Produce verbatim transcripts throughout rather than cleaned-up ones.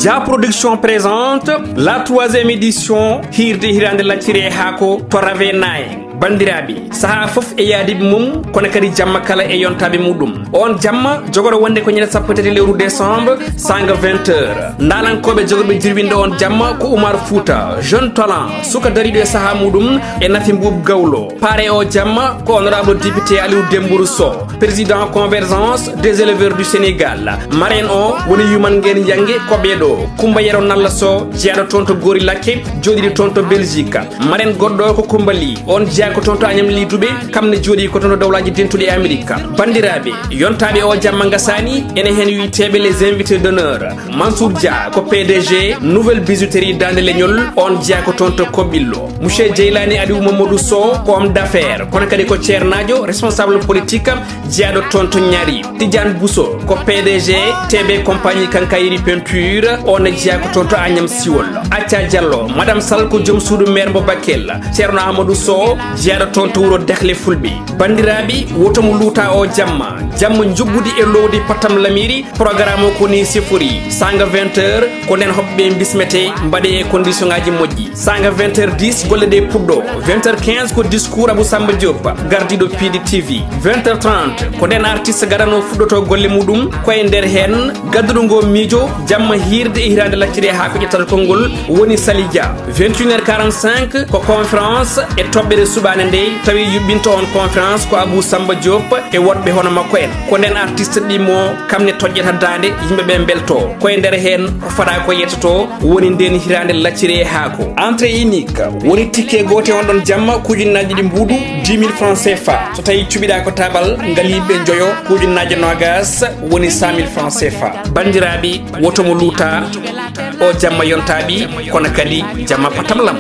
Da Production présente la troisième édition Hirde Hirande Lacciri e Haako to Rave Nine. Bandiraɓe, saha fof e yaadiɓe mum, kono kadi jamma kala e yontaɓe muɗum. On jamma jogoɗo wonde ko ñande sappo e tati lewru décembre, sanga vingt heures. Ndalankoɓe jogorɓe jirwinde on jamma ko Oumar Fouta, jeune talent, suka dariɗo e saha muɗum e Nafi Mbuub Gawlo. Pare o jamma ko honorable député Aliou Dembourou Sow, président Convergence des éleveurs du Sénégal. Marraine o woni Yuman Ngeen Yange ko ɓeeɗo, Kumba Yero Nalla Sow, jeyaɗo toon to Gori Lakke, jooɗiɗo toon to Belgique. Marraine goɗɗo ko Kumba Ly, on jeyaa ko toon to Agnam Ly Dubé, kam ne jooɗi ko toon to Dawlaaji Dentuɗi e Amerika. Bandiraɓe, yontaɓe o jamma ngasani, ene hen wiyeteɓe les invités d'honneur. Mansour Dia ko P D G Nouvelle Bijouterie Dande Leñol, on jeyaa ko toon to Koɓillo. Monsieur Jeylani Aliou Mamadou Sow ko homme d'affaires, kono kadi ko ceernaajo, responsable politique, jeyaɗo toon to Ñaari. Tidiane Bousso ko P D G T B Compagnie Quincaillerie Peinture, on ne jeyaa ko toon to Agnam Siwol. Acca Diallo, Madame Sall ko joom suudu maire mo Bakel. Ceerno Amadou Sow, jeyaɗo toon to wuro Dahle Fulɓe. Bandiraɓe, woto mo luuta o jamma. Jamma njuɓɓudi e lowdi pattam lamiri. Programme o ko ni sifori. Sanga vingt heures, ko nden hoɓɓe bismete, mbaɗe e condition ngaji moƴƴi. Sanga vingt heures dix, golle ɗe puɗɗo. Vingt heures quinze ko discours Abou Samba Diop, gardiɗo P D T V. Vingt heures trente, ko nden artiste gadano fuɗɗoto golle muɗum, ko e nder hen gadduɗo ngo miijo, jamma hirde e hirande lacciri e haa ko ƴettata konngol woni Sali Dia. Vingt et une heures quarante-cinq ko conférence e toɓɓere suɓaande nde, tawi yuɓɓinto on conférence ko Abou Samba Diop e woɗɓe hono makko en. Ko nden artiste ɗimmo, kam ne toƴƴata daande, yimɓe ɓe mbelto. Ko e nder heen ko faɗa ko yettoto, woni nden hiraande lacciri e haako. Entrée unique, woni ticket gooto e on ɗon jamma, ko ujunnaaji ɗiɗi mbuuɗu, dix mille francs C F A. So tawi cuɓiɗa ko tabal ngal yimɓe njoyo, ko ujunnaaji noogas, woni cent mille francs C F A. Banndiraaɓe, woto mo luuta, o jamma yontaaɓi, kono kadi jamma patam lam.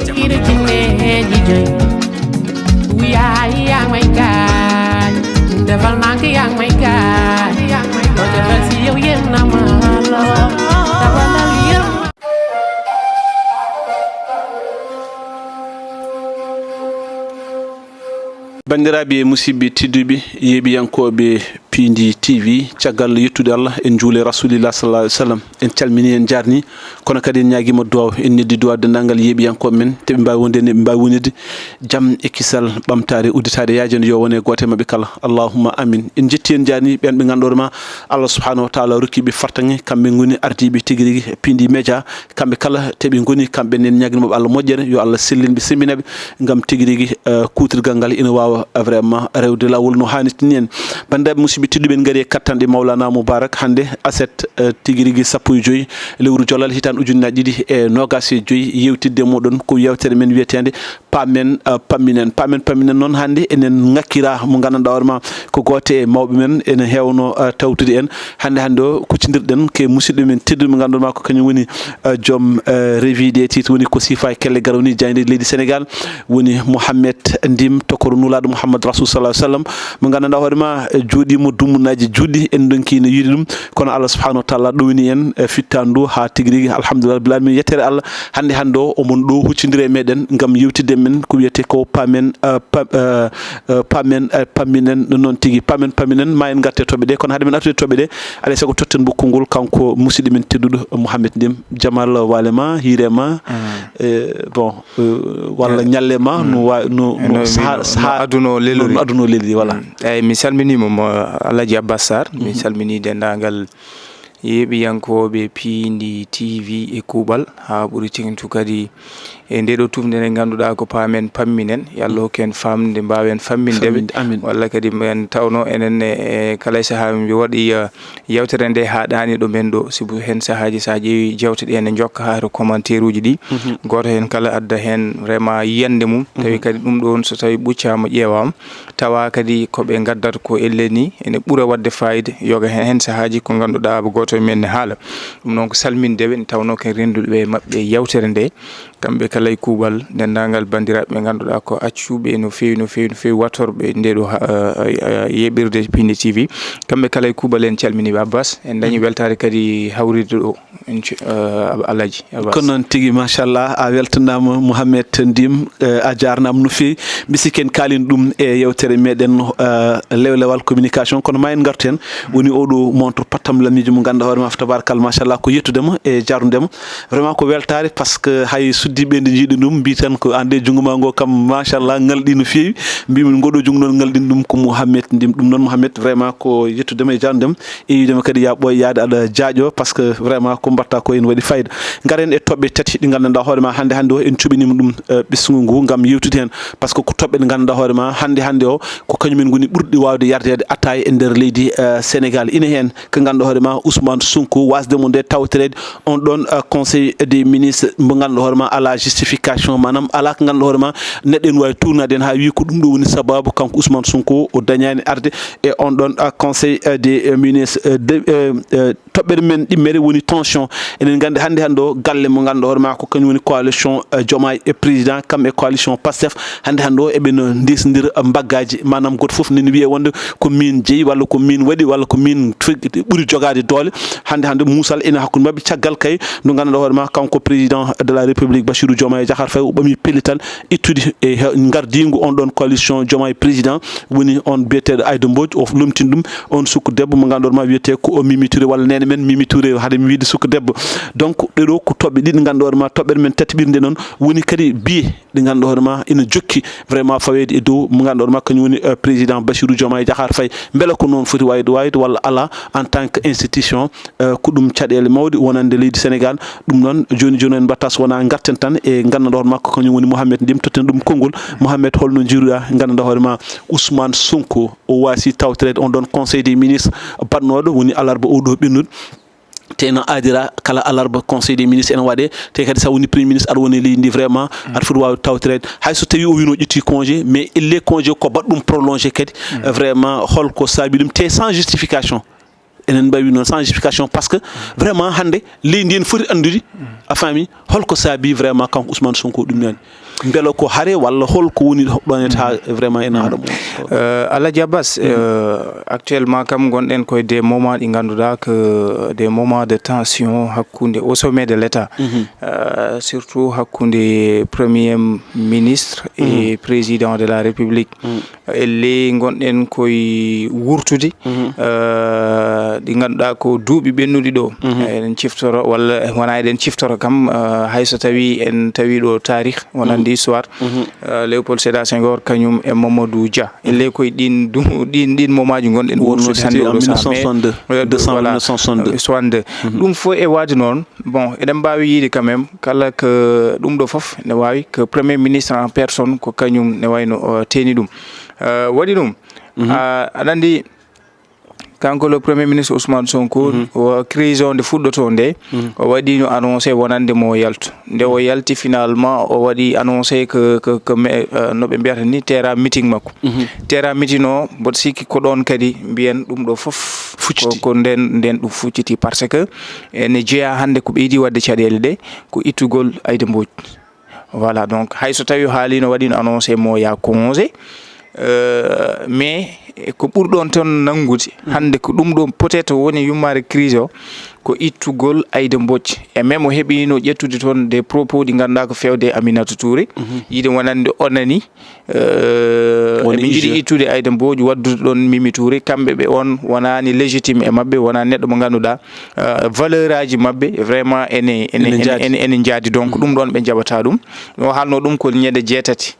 Banndiraaɓe e musidɓe tedduɓe, yeeɓiyankooɓe Piindi T V, caggal yettude Allah, en njuule Rasulillah sallallahu alaihi wasallam, en calmini, en njaarni, kono kadi en ñaagiima duwaaw, en neddi duwaaw denndaangal yeeɓiyankooɓe men, te ɓe mbaawi wonde, ɓe mbaawi wonirde jam e kisal, ɓamtaare, udditaare, yaajande yo wone gooto e maɓɓe kala. Allahumma amin. En njetti, en njaarni ɓeen ɓe ngannduɗaa ma Allah subhanahu wa taala rokki ɓe fartaŋŋe, kamɓe ngoni ardiiɓe tigi rigi Piindi Media, kamɓe kala te ɓe ngoni, kamɓe nen ñaaginooɓe Allah moƴƴere, yo Allah sellin ɓe, sembina ɓe, ngam tigi rigi, eh, kuutirgal ngal ina waawa, eh, vraiment rewde laawol no haanirta ni en. Banndiraaɓe musidɓe tedduɓe, en ngari e kattanɗe Mawlana Moubarak hannde, aset, eh, tigi rigi sappo e joyi lewru Jolal, hitaande ujunnaaji ɗiɗi e noogas e joyi, yewtidde e mooɗon ko yewtere men wiyeteende Paamen, eh, Pamminen. Paamen, Pamminen noon hannde enen ŋakkira mo nganndanɗaa hoore ma ko gooto e mawɓe men, ene heewno, eh, tawtude en. Hannde, hannde o, kuccindirɗen ke musidɗo men tedduɗo mo ngannduɗaa ma ko kañum woni, eh, joom, eh, revue des titres, woni ko sifa e kelle garani jaayndeeji leydi Sénégal, woni Mouhamed Ndim, tokoro Nulaaɗo Mouhamed Rasoul sallallahu alaihi wasallam, mo nganndanɗaa hoore ma, eh, jooɗiima dumunaaji juutɗi, en ndonki no yiide ɗum, kono Allah subhanahu wa taala ɗowini en, eh, fittaandu haa tigi rigi, alhamdulillah rabbil alamin, yettere Allah. Hannde, hannde o, omon ɗo huccondiri e meɗen ngam yewtidde men ko wiyete ko Paamen, eh, pa-, eh, eh, Paamen, eh, Pamminen, ɗum noon tigi, Paamen, Pamminen, ma en ngarte toɓɓe ɗe, kono hade men artude toɓɓe ɗe, alay sago totten mo konngol kanko musidɗo men tedduɗo Mouhamed Ndim. Jamal, waale ma, hiire ma, eh, bon, eh, walla ñalle ma, no wa-, no, no, no saha, no saha, aduna o lelori. No aduna o lelori, voilà. Mm. Eyyi, mi salminiima mo, Alhaji Abbas Sarr, mi salmini denndaangal yeeɓiyankooɓe Piindi T V e kuuɓal, haa ɓuri teeŋtu kadi e nde ɗo tufnde nde ngannduɗaa ko Paamen Pamminen, yo Allah hokku en faamde, mbaawen famminde ɓe. Famminde, amin. Walla kadi en tawno enen ne, e kala e sahaa min mbi waɗi, eh, yewtere nde haaɗaani ɗo men ɗo, sibu heen sahaaji so a ƴeewi jewte ɗe ne njokka haa to commentaire uji ɗi. Mhm. Gooto heen kala adda heen vraiment yiyannde mum, tawi kadi ɗum ɗoon so tawi ɓuccaama ƴeewaama, tawa kadi ko ɓe ngaddata ko ellee ni ene ɓura waɗde faayida, yoga heen, heen sahaaji ko ngannduɗaa ko gooto e men ne haala. Ɗum noon ko salminde ɓe, nde tawnoo ko en rennduɓe e maɓɓe e yewtere nde. Kamɓe kala e kuuɓal, denndaangal banndiraaɓe ɓe ngannduɗaa ko accuɓe no feewi, no feewi, no feewi, waɗtorɓe nde ɗo ha-, eh, eh, yeɓirde Pindi T V. Kamɓe kala e kuuɓal, en calminii ɓe. Abbas, en dañii weltaare kadi hawrude ɗo. Inc-, eh, Alhaji Abbas. Ko noon tigi, machallah, a weltanaama, Mouhamed Ndim, eh, a jaarnaama no feewi. Mbi sikki en kaalii ɗum e yeewtere meɗen, eh, lewlewal communication, kono ma en ngartu heen. Woni oɗo montre pattam lamiijo mo ngannduɗaa hoore ma, tabarkalla, machallah, ko yettude mo e jaarnude mo. Vraiment ko weltaare, parce que hay suddiiɓe nde njiiɗi ɗum, mbi tan ko aan de junngo ma ngo kam, machallah, ŋalɗi no feewi. Mbi min ngoɗo junngo noon ŋalɗini ɗum ko Mouhamed Ndim. Ɗum noon, Mouhamed, vraiment ko yettude mo e jaarnude mo. E wiide mo kadi ya ɓooy yaade aɗa jaaƴo, parce que vraiment ko mbaɗta ko ene waɗi fayida. Ngaren e toɓɓe tati ɗe ngannduɗaa hoore ma hannde, hannde o en cuɓiniima ɗum, eh, ɓesngu ngu ngam yewtude heen, parce que ko toɓɓe ɗe ngannduɗaa hoore ma hannde, hannde o ko kañumen ngoni ɓurɗi waawde yardeede attaaya e nder leydi, eh, Sénégal. Ina heen ko ngannduɗaa hoore ma Ousmane Sonko wasde mo nde tawtoreede on ɗon, eh, conseil des ministres mo ngannduɗaa hoore ma alaa justification, maanaam alaa ko ngannduɗaa hoore ma neɗɗo ene waawi tuurnaade heen haa wiyi ko ɗum ɗo woni sabaabu kanko Ousmane Sonko o dañaani arde e on ɗon, eh, conseil, eh, des, eh, ministres, eh, de, eh, eh, toɓɓere men ɗimmere woni tension. Eɗen nganndi hannde hannde o galle mo ngannduɗaa hoore ma ko kañum woni coalition, eh, Diomaye e président, kam e coalition Pastef. Hannde hannde o eɓe no ndesndira mbaggaaji, maanaam gooto fof nene wiya wonde ko min jeyi walla ko min waɗi walla ko min tigi ɓuri jogaade doole. Hannde hannde muusal ene hakkunde maɓɓe, caggal kay nde ngannduɗaa hoore ma kanko président de la République Bassirou Diomaye Diakhar Faye o ɓami pellital ittude e he-, ngardiingu on ɗon coalition Diomaye président, woni on biyeteeɗo Aïda Mbodj, o lomtini ɗum on sukku debbo mo ngannduɗaa ma wiyetee ko o Mimi Touré walla neene men Mimi Touré, haade mi wiide sukku debbo. Donc ɗee ɗo ko toɓɓe ɗiɗi ngannduɗaa hoore ma, toɓɓere men tataɓirde noon woni kadi biye ɗe ngannduɗaa hoore ma ina jokki vraiment faweede e dow mo ngannduɗaa hoore ma kañum woni, eh, président Bassirou Diomaye Diakhar Faye. Mbele ko noon foti wayde wayde walla alaa en tant que institution, eh, ko ɗum caɗeele mawɗe wonande leydi Sénégal. Ɗum noon jooni jooni en mbaɗta so wonaa ngarten tan e ngannduɗaa hoore ma ko kañum woni Mouhamed Ndim, totten ɗum konngol. Mouhamed, holno njiiruɗaa ngannduɗaa hoore ma Ousmane Sonko o waasi tawtoreede on ɗon conseil des ministres baɗnooɗo woni alarba oɗo ɓennuɗo? Te no aadira kala alarba conseil des ministres ene waɗe, te kadi sa woni premier ministre aɗa woni e leydi ndi vraiment aɗa foti wawde tawtoreede. Hay so tawi o wino ƴetti congé, mais elle congé ko baɗ ɗum prolongé kadi, vraiment holko saabi ɗum te sans justification? Enen mbawi noon sans justification, parce que vraiment hannde leydi ndi ene foti anndude, a faami, holko saabi vraiment kanko Ousmane Sonko ɗum nani. Mbela ko hare walla hol ko woni ɗon e taa vraiment ena haɗa mo? Euh, Alhaji Abbas, euh, actuellement kam ngonɗen koye des moments ɗi ngannduɗaa que des moments de tension hakkunde au sommet de l'État. Euh, surtout hakkunde Premier ministre et Président de la République. Elle ngonɗen koye wurtude, euh, ɗi ngannduɗaa ko duuɓi ɓennuɗi ɗo. Eɗen ciftoro walla wona eɗen ciftoro kam, euh, hay so tawi en tawi ɗo taarih wonande histoire, euh, Léopold Sédar Senghor kañum e Mamadou Dia. Elle koye ɗin du-, ɗin, ɗin momaaji ngonɗen wurtude hannde oɗo sahaa. Mais, euh, deux cents, voilà, mille neuf cent soixante-deux. Ɗum fof e waade noon, bon, eɗen mbaawi yiide quand même kala que ɗum ɗo fof ne waawi que Premier ministre en personne ko kañum ne wayno, euh, teeni ɗum. Euh, waɗi ɗum. Ah, aɗa anndi, kanko le Premier ministre Ousmane Sonko, o crise o nde fuɗɗotoo nde, o waɗino annoncé wonande mo yaltu. Nde o yalti finalement, o waɗi annoncé que, que, que me-, euh, no ɓe mbiyata ni, terrain meeting makko. Terrain meeting o, mboɗo sikki ko ɗon kadi mbiyen ɗum ɗo fof ko, ko nden, nden ɗum fucciti, parce que ene jeyaa hannde ko ɓeydi waɗde caɗeele ɗe, ko ittugol Aïda Mbodj. Voilà, donc hay so tawi o haalino, waɗino annoncé mo ya congé, euh, mais ko ɓurɗon toon nanngude hannde ko ɗum ɗo peut-être woni yummaare crise o, ko ittugol Aïda Mbodj. Et même o heɓino ƴettude toon des propos ɗi ngannduɗaa ko fewde e Aminata Touré. Yiide wonande onani, euh, eɓe njiɗi ittude Aïda Mbodj, waddude ɗon Mimi Touré. Kamɓe ɓe on wonaani légitime e maɓɓe, wonaa neɗɗo mo ngannduɗaa, euh, valeur aji maɓɓe vraiment ene, ene, ene ene, njaadi. Ene, ene njaadi. Donc ɗum ɗon ɓe njaɓata ɗum. O haalno ɗum ko ñande jeetati.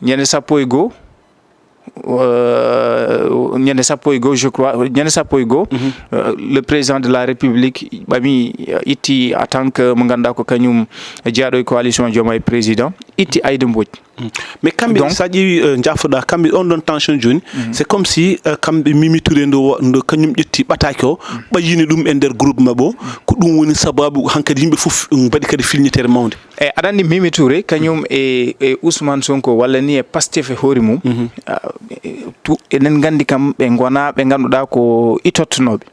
Ñande sappo e goo, euh, ñande sappo e goo, je crois, ñande sappo e goo, euh, le président de la République ɓami, euh, itti en tant que mo ngannduɗaa ko kañum jeyaaɗo e coalition Diomaye président, itti Aïda Mbodj. Mais kamɓe, donc, sa ƴeewi, euh, jaafoɗa, kamɓe on ɗon tension jooni, c'est comme si, euh, kamɓe Mimi Touré ndo, ndo kañum ƴetti ɓataake o, ɓayyini ɗum e nder groupe maɓɓe o, ko ɗum woni sababu hankadi yimɓe fof mbaɗi kadi filñitere mawnde. E aɗa anndi Mimi Touré kañum e, e Ousmane Sonko walla ni e Pastef e hoore mum, ah, e, tu-, eɗen nganndi kam ɓe ngonaa ɓe ngannduɗaa ko itottonooɓe.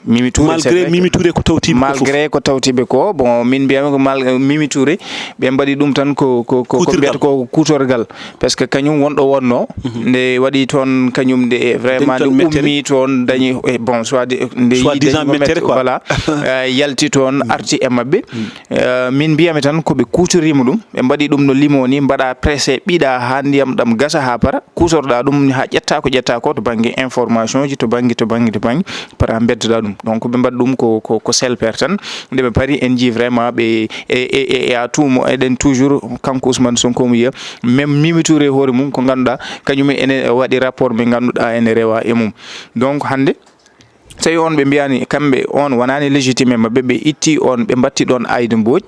Mimi Touré, c'est Malgré vrai que Mimi Touré ko tawti ko fof. Malgré ko tawti ɓe ko, bon, min mbiyami ko mal, Mimi Touré, ɓe mbaɗi ɗum tan ko ko ko mbiyata ko kuutorgal, parce que kañum wonɗo wonno nde waɗi toon, kañum nde vraiment nde Dental mettere. Ummi toon, dañi e bon, soit de- nde Soit yi- disant dañi mettere, quoi. Voilà. Euh, yalti toon, arti e maɓɓe. Euh, min mbiyami tan ko ɓe kuutorima ɗum, ɓe mbaɗi ɗum no limo ni, mbaɗa pressé, ɓiɗa ha ndiyam ɗam gasa ha para, kuutorɗa ɗum ha ƴetta ko ƴetta ko to banggue information ji, to banggue to banggue to banggue para beddoɗa ɗum. Donc ɓe mbaɗa ɗum ko ko, ko selpere tan. Nde ɓe paari, en jii vraiment ɓe e, e, e, e à tout mo eɗen toujours, kanko Ousmane Sonko mo yiya, même Mimi Touré hoore mum ko ganduɗa kañum ene waɗi rapport ɓe ganduɗa ene rewa e mum. Donc hande so tawi on ɓe mbiyani kamɓe on wonani légitime maɓɓe, ɓe itti on ɓe mbatti ɗon Aïda Mbodj.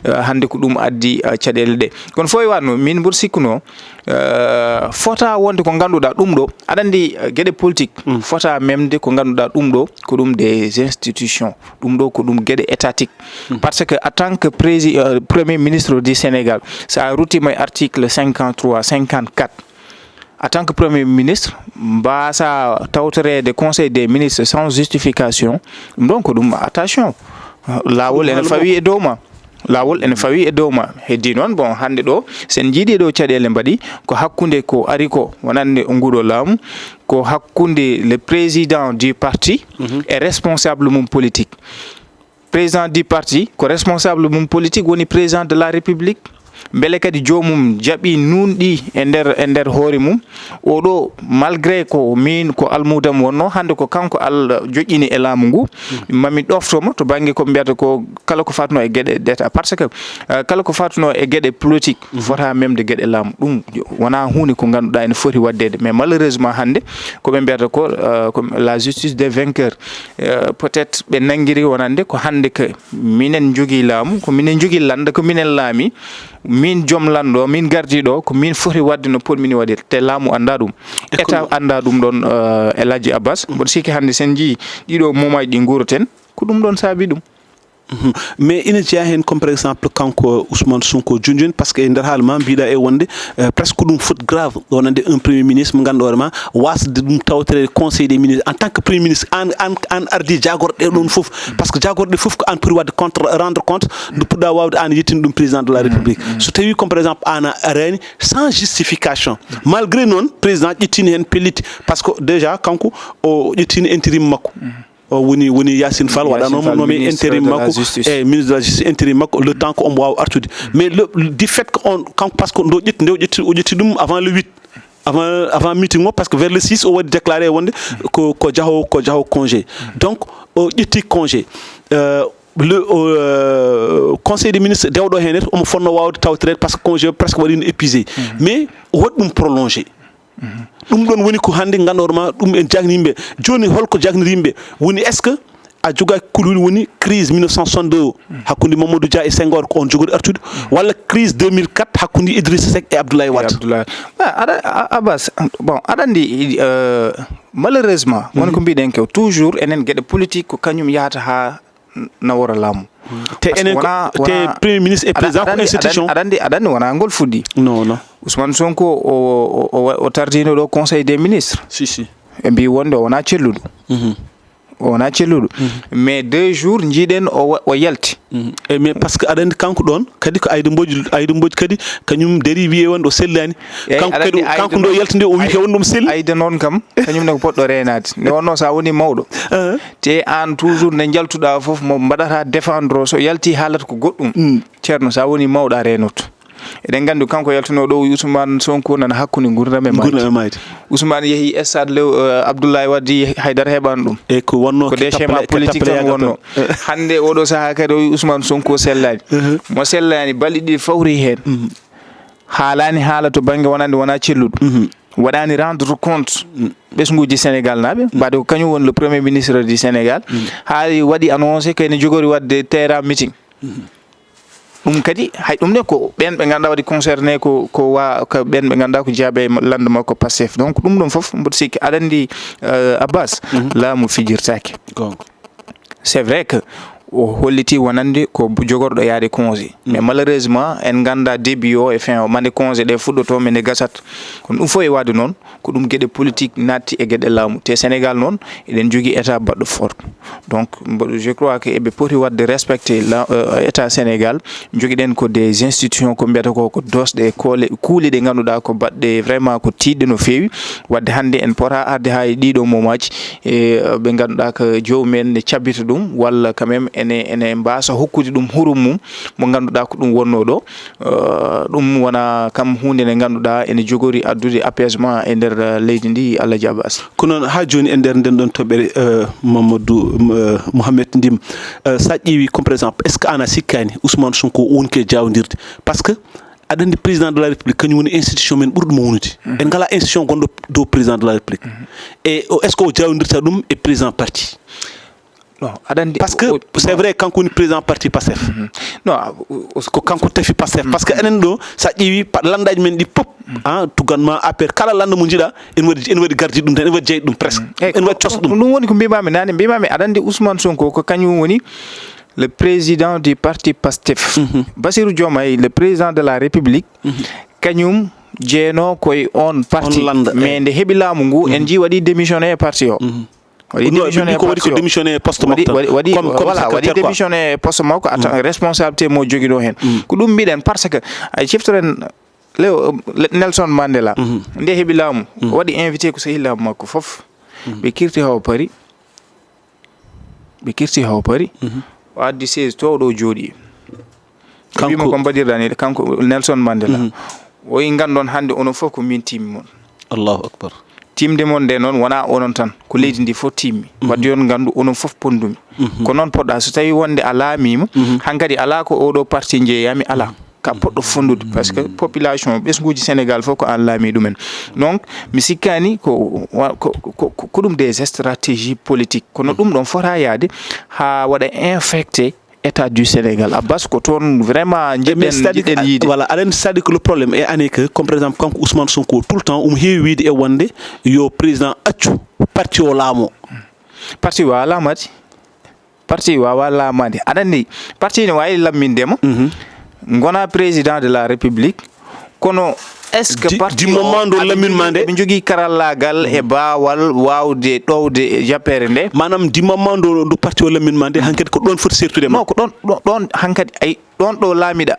Euh, hande ko ɗum addi euh, caɗele ɗe, kono fof e wanno min mboɗo sikkuno euh, fota wonde ko ganduɗa ɗum ɗo, aɗa andi euh, gueɗe politique fota memde ko ganduɗa ɗum ɗo ko ɗum des institutions, ɗum ɗo ko ɗum gueɗe étatique. Parce que en tant que prési- euh, premier ministre du Sénégal, sa ruttima e article cinquante-trois, cinquante-quatre, en tant que premier ministre mbasa tawtorede conseil des ministres sans justification, ɗum ɗon ko ɗum attention. Lawol ene fawi e dow ma, lawol ene fawi e dow ma. Heddi noon, bon, hande ɗo sen jiiɗi ɗo caɗele mbaɗi ko hakkunde ko ari ko wonande nguɗo laamu, ko hakkunde le président du parti e responsable mum politique. Président du parti ko responsable mum politique woni président de la république. Beele kadi joomum jaɓi nunɗi e nder e nder hoore mum. Oɗo, malgré ko min ko almudam wonno, hande ko kanko Allah joƴƴini e laamu ngu. Mami ɗoftomo to banggue ko mbiyata ko kala ko fatno e gueɗe d'état, parce que euh, kala ko fatno e gueɗe politique fota memde gueɗe laamu. Ɗum wona hunde ko ganduɗa ene foti waddede, mais malheureusement hande ko ɓe mbiyata ko euh, ko la justice des vainqueurs. Euh, peut-être ɓe nanguiri wonande ko hande que minen jogui laamu, ko minen jogui lande, ko minen laami, min joom lando, min gardi ɗo, ko min foti wadde no poɗmi ni waɗir, te laamu anda ɗum, état anda ɗum ɗon. Euh, El Hadji Abbas, mboɗo sikki hande sen jii ɗiɗo momaji ɗi guuroten, ko ɗum ɗon saabi ɗum. Mais ina jeeya heen comme par exemple kanko Ousmane Sonko jonjoni, parce que e nder haala ma mbiɗa e wonde euh, presque ko ɗum faute grave wonande un premier ministre mo ganduɗa hoore ma wasde ɗum tawtere conseil des ministres en tant que premier ministre, an an an ardi jagorɗe ɗon fof, parce que jagorɗe fof ko an poti wadde compte, rendre compte nde puɗɗa wawde an yettin ɗum président de la république. So tawi comme par exemple an a arani sans justification, malgré noon président ƴettini heen pellitte, parce que déjà kanko o ƴettini intérim makko. O woni woni Yacine Fall waɗano mo nommé intérim makko, e ministre de la justice intérim makko, le temps ko omo wawa artude. Mais le du fait que on kanko, parce que ndo ƴetti nde o ƴetti o ƴetti ɗum avant le huit, avant avant meeting o, parce que vers le six o waɗi déclaré wonde ko ko jaho ko jaho congé. Donc o ƴetti congé. Euh, le euh, conseil des ministres dewɗo hen et omo fonno wawde tawtirede, parce que congé presque waɗino épuisé. Mais o waɗi ɗum prolongé. Ɗum ɗon woni ko hannde nganndoor ma ɗum en jagnii yimɓe. Jooni holko jagniri yimɓe woni, est-ce que a jogaaki ko woni crise mille neuf cent soixante-deux o hakkunde Mamadou Dia e Senghor, ko on jogori artude, walla crise deux mille quatre hakkunde Idrissa Seck e Abdoulaye Wade? Abdoulaye. Ah, aɗa a- Abbas, bon, aɗa andi euh, malheureusement woni ko mbiɗen ko toujours enen gueɗe politique ko kañum yahata ha nawora laamu. Te enen ko- te premier ministre et président ko institution. Aɗa andi aɗa andi wona ngol fuɗɗi. Non non. Ousmane Sonko o, o, o, o tardino ɗo conseil des ministres. Si si. Ɓe mbi wonde o wona celluɗo. O wona celluɗo. Mais deux jours jiiɗen o wa- o yalti. E mais parce que aɗa andi kanko ɗon kadi ko Aïda Mbodj, Aïda Mbodj kadi kañum dari wiye wonde o sellani. Kanko kadi kanko ndo yalti nde o wi ke wonde omo selli. Aïda noon kam kañum ne ko poɗɗo reenade nde wonno sa woni mawɗo, te an toujours nde jaltuɗa fof mo mbaɗata défendre o, so yalti haalata ko goɗɗum. Ceerno, sa woni mawɗo a reenoto. Eɗen nganndi kanko yaltunoo ɗo, o wi Ousmane Sonko nana hakkunde nguurndam e maayde. Nguurndam e maayde. Ousmane yehi stade Lew, eh, Abdoulaye Wade, hay dara heɓaani ɗum. E ko wonno ko des schémas politiques tan wonno. Hannde oɗo sahaa kadi o wi Ousmane Sonko sellaani. Mo sellaani, balɗe ɗiɗi fawri heen. Haalaani haala to bannge wonande wonaa celluɗo. Waɗaani rendre compte ɓesnguuji Sénégal naaɓe, mbaɗa ko kañum woni le premier ministre du Sénégal. Haa waɗi annoncé ko ene jogori waɗde terrain meeting. Ɗum kadi, hay ɗum ne ko ɓeen ɓe ngannduɗaa waɗi concerné ko, ko wa-, ko ɓeen ɓe ngannduɗaa ko jeyaɓe e lannde makko Pastef. Donc, ɗum ɗon fof, mboɗo sikki aɗa anndi, euh, Abbas, laamu fijirtaake. C'est vrai que O holliti wonande ko bu-, jogorɗo yaade congé. Mais malheureusement, en nganndaa début o e fin o, mande congé ɗe fuɗɗotoo, mande gasat. Kono ɗum fof e waɗde noon, ko ɗum geɗe politique naatti e geɗe laamu. Te Sénégal noon, eɗen jogii état baɗɗo fort. Donc, mbo-, je crois que eɓe poti waɗde respecté la, euh, état Sénégal. Njogiɗen ko des institutions ko mbiyata ko, ko doosɗe, koole, kuule ɗe ngannduɗaa ko baɗɗe vraiment ko tiiɗɗe no feewi. Waɗde hannde en pota arde haa e ɗiɗo momaaji, e, euh, ɓe ngannduɗaa ko joomum en ne cabbita ɗum, walla quand même ene, ene mbaasa hokkude ɗum hurum mum, mo ngannduɗaa ko ɗum wonnoo ɗo. Euh, ɗum wona kam huunde nde ngannduɗaa ene jogori addude apaisement e nder, euh, leydi ndi, Allah jaɓa. Ko noon, haa jooni e nder nden ɗon toɓɓere, euh, Mamadou, euh, Mohamed Ndim, euh, so a ƴeewi comme par exemple, est-ce que aan a sikkaani Ousmane Sonko wonki e jaawndirde? Parce que aɗa anndi président de la République kañum woni institution men ɓurɗo mo wonude. En ngalaa institution gonɗo dow président de la République. E o, est-ce que o jaawndirta ɗum e président parti? Non, aɗa anndi, parce que o, c'est vrai, kanko woni président parti Pastef. Non, o, o, ko kanko tefi Pastef. Parce que enen ɗo, so a ƴeewi pa-, lanndaaji men ɗi pop, ah, tuganma A P R, kala lannda mo njiɗa, ene waɗi, ene waɗi gardi ɗum tan, ene waɗi jeyɗi ɗum presque. Ene waɗi cosɗo ɗum. Ɗum woni ko mbimami naane, mbimami aɗa anndi Ousmane Sonko ko kañum woni le président du parti Pastef. Bassirou Diomaye, le président de la République, kañum jeeno koye on parti. On lannda, mais nde heɓi laamu ngu, en jii waɗi démissionné e parti o. Waɗi démissionné ko waɗi ko parti o. Démissionné poste makko tan. Waɗi, waɗi, comme, comme voilà, waɗi secrétaire quoi. Démissionné poste makko, en tant que responsabilité mo joginoo heen. Ko ɗum mbiɗen, parce que ay ciftoren Leo, le-, Nelson Mandela, nde heɓi laamu, waɗi invité ko sehil laamu makko fof. Ɓe kirti haw Paris. Ɓe kirti haw Paris. O addi chaise to ɗo jooɗi. Kanko wiima ko mbaɗirɗa ni, kanko Nelson Mandela. O wi nganndon hannde onon fof ko min tiimi mon. Allahu Akbar. Tiimde mon nde noon wonaa onon tan, ko leydi ndi fof tiimmi. Waɗde on nganndu onon fof pondumi. Ko noon poɗɗa, so tawi wonde a laamiima, hankadi alaa ko oɗo parti njeeyami, alaa. Ka poɗɗo fonndude, parce que population, ɓesnguuji Sénégal fof ko aan laami ɗumen. Donc, mi sikkaani ko wa-, ko, ko, ko, ko ɗum des stratégies politiques. Kono ɗum ɗon fota yaade haa waɗa infecté état du Sénégal. Abbas, ko toon vraiment njiɗɗen, njiɗɗen yiide. Voilà, aɗa anndi, c'est-à-dire que le problème est ane que, comme par exemple, kanko Ousmane Sonko, tout le temps, omo heewi wiide e wonde yo président accu parti o laamo. Parti o alaa mati. Parti waawaa laamaade. Aɗa anndi, parti ne waawi lamminde ma, ngona président de la République, kono est-ce que parti o, du moment ɗo lamminma nde, ɓe njogii karallaagal e baawal waawde ɗowde e jappeere nde? Maanaam, du moment ɗo, ɗo parti o lamminma nde, hankadi ko ɗoon foti sertude ma? Non, ko ɗoon, ɗoon, ɗoon hankadi, ay, ɗoon ɗo laamiɗa.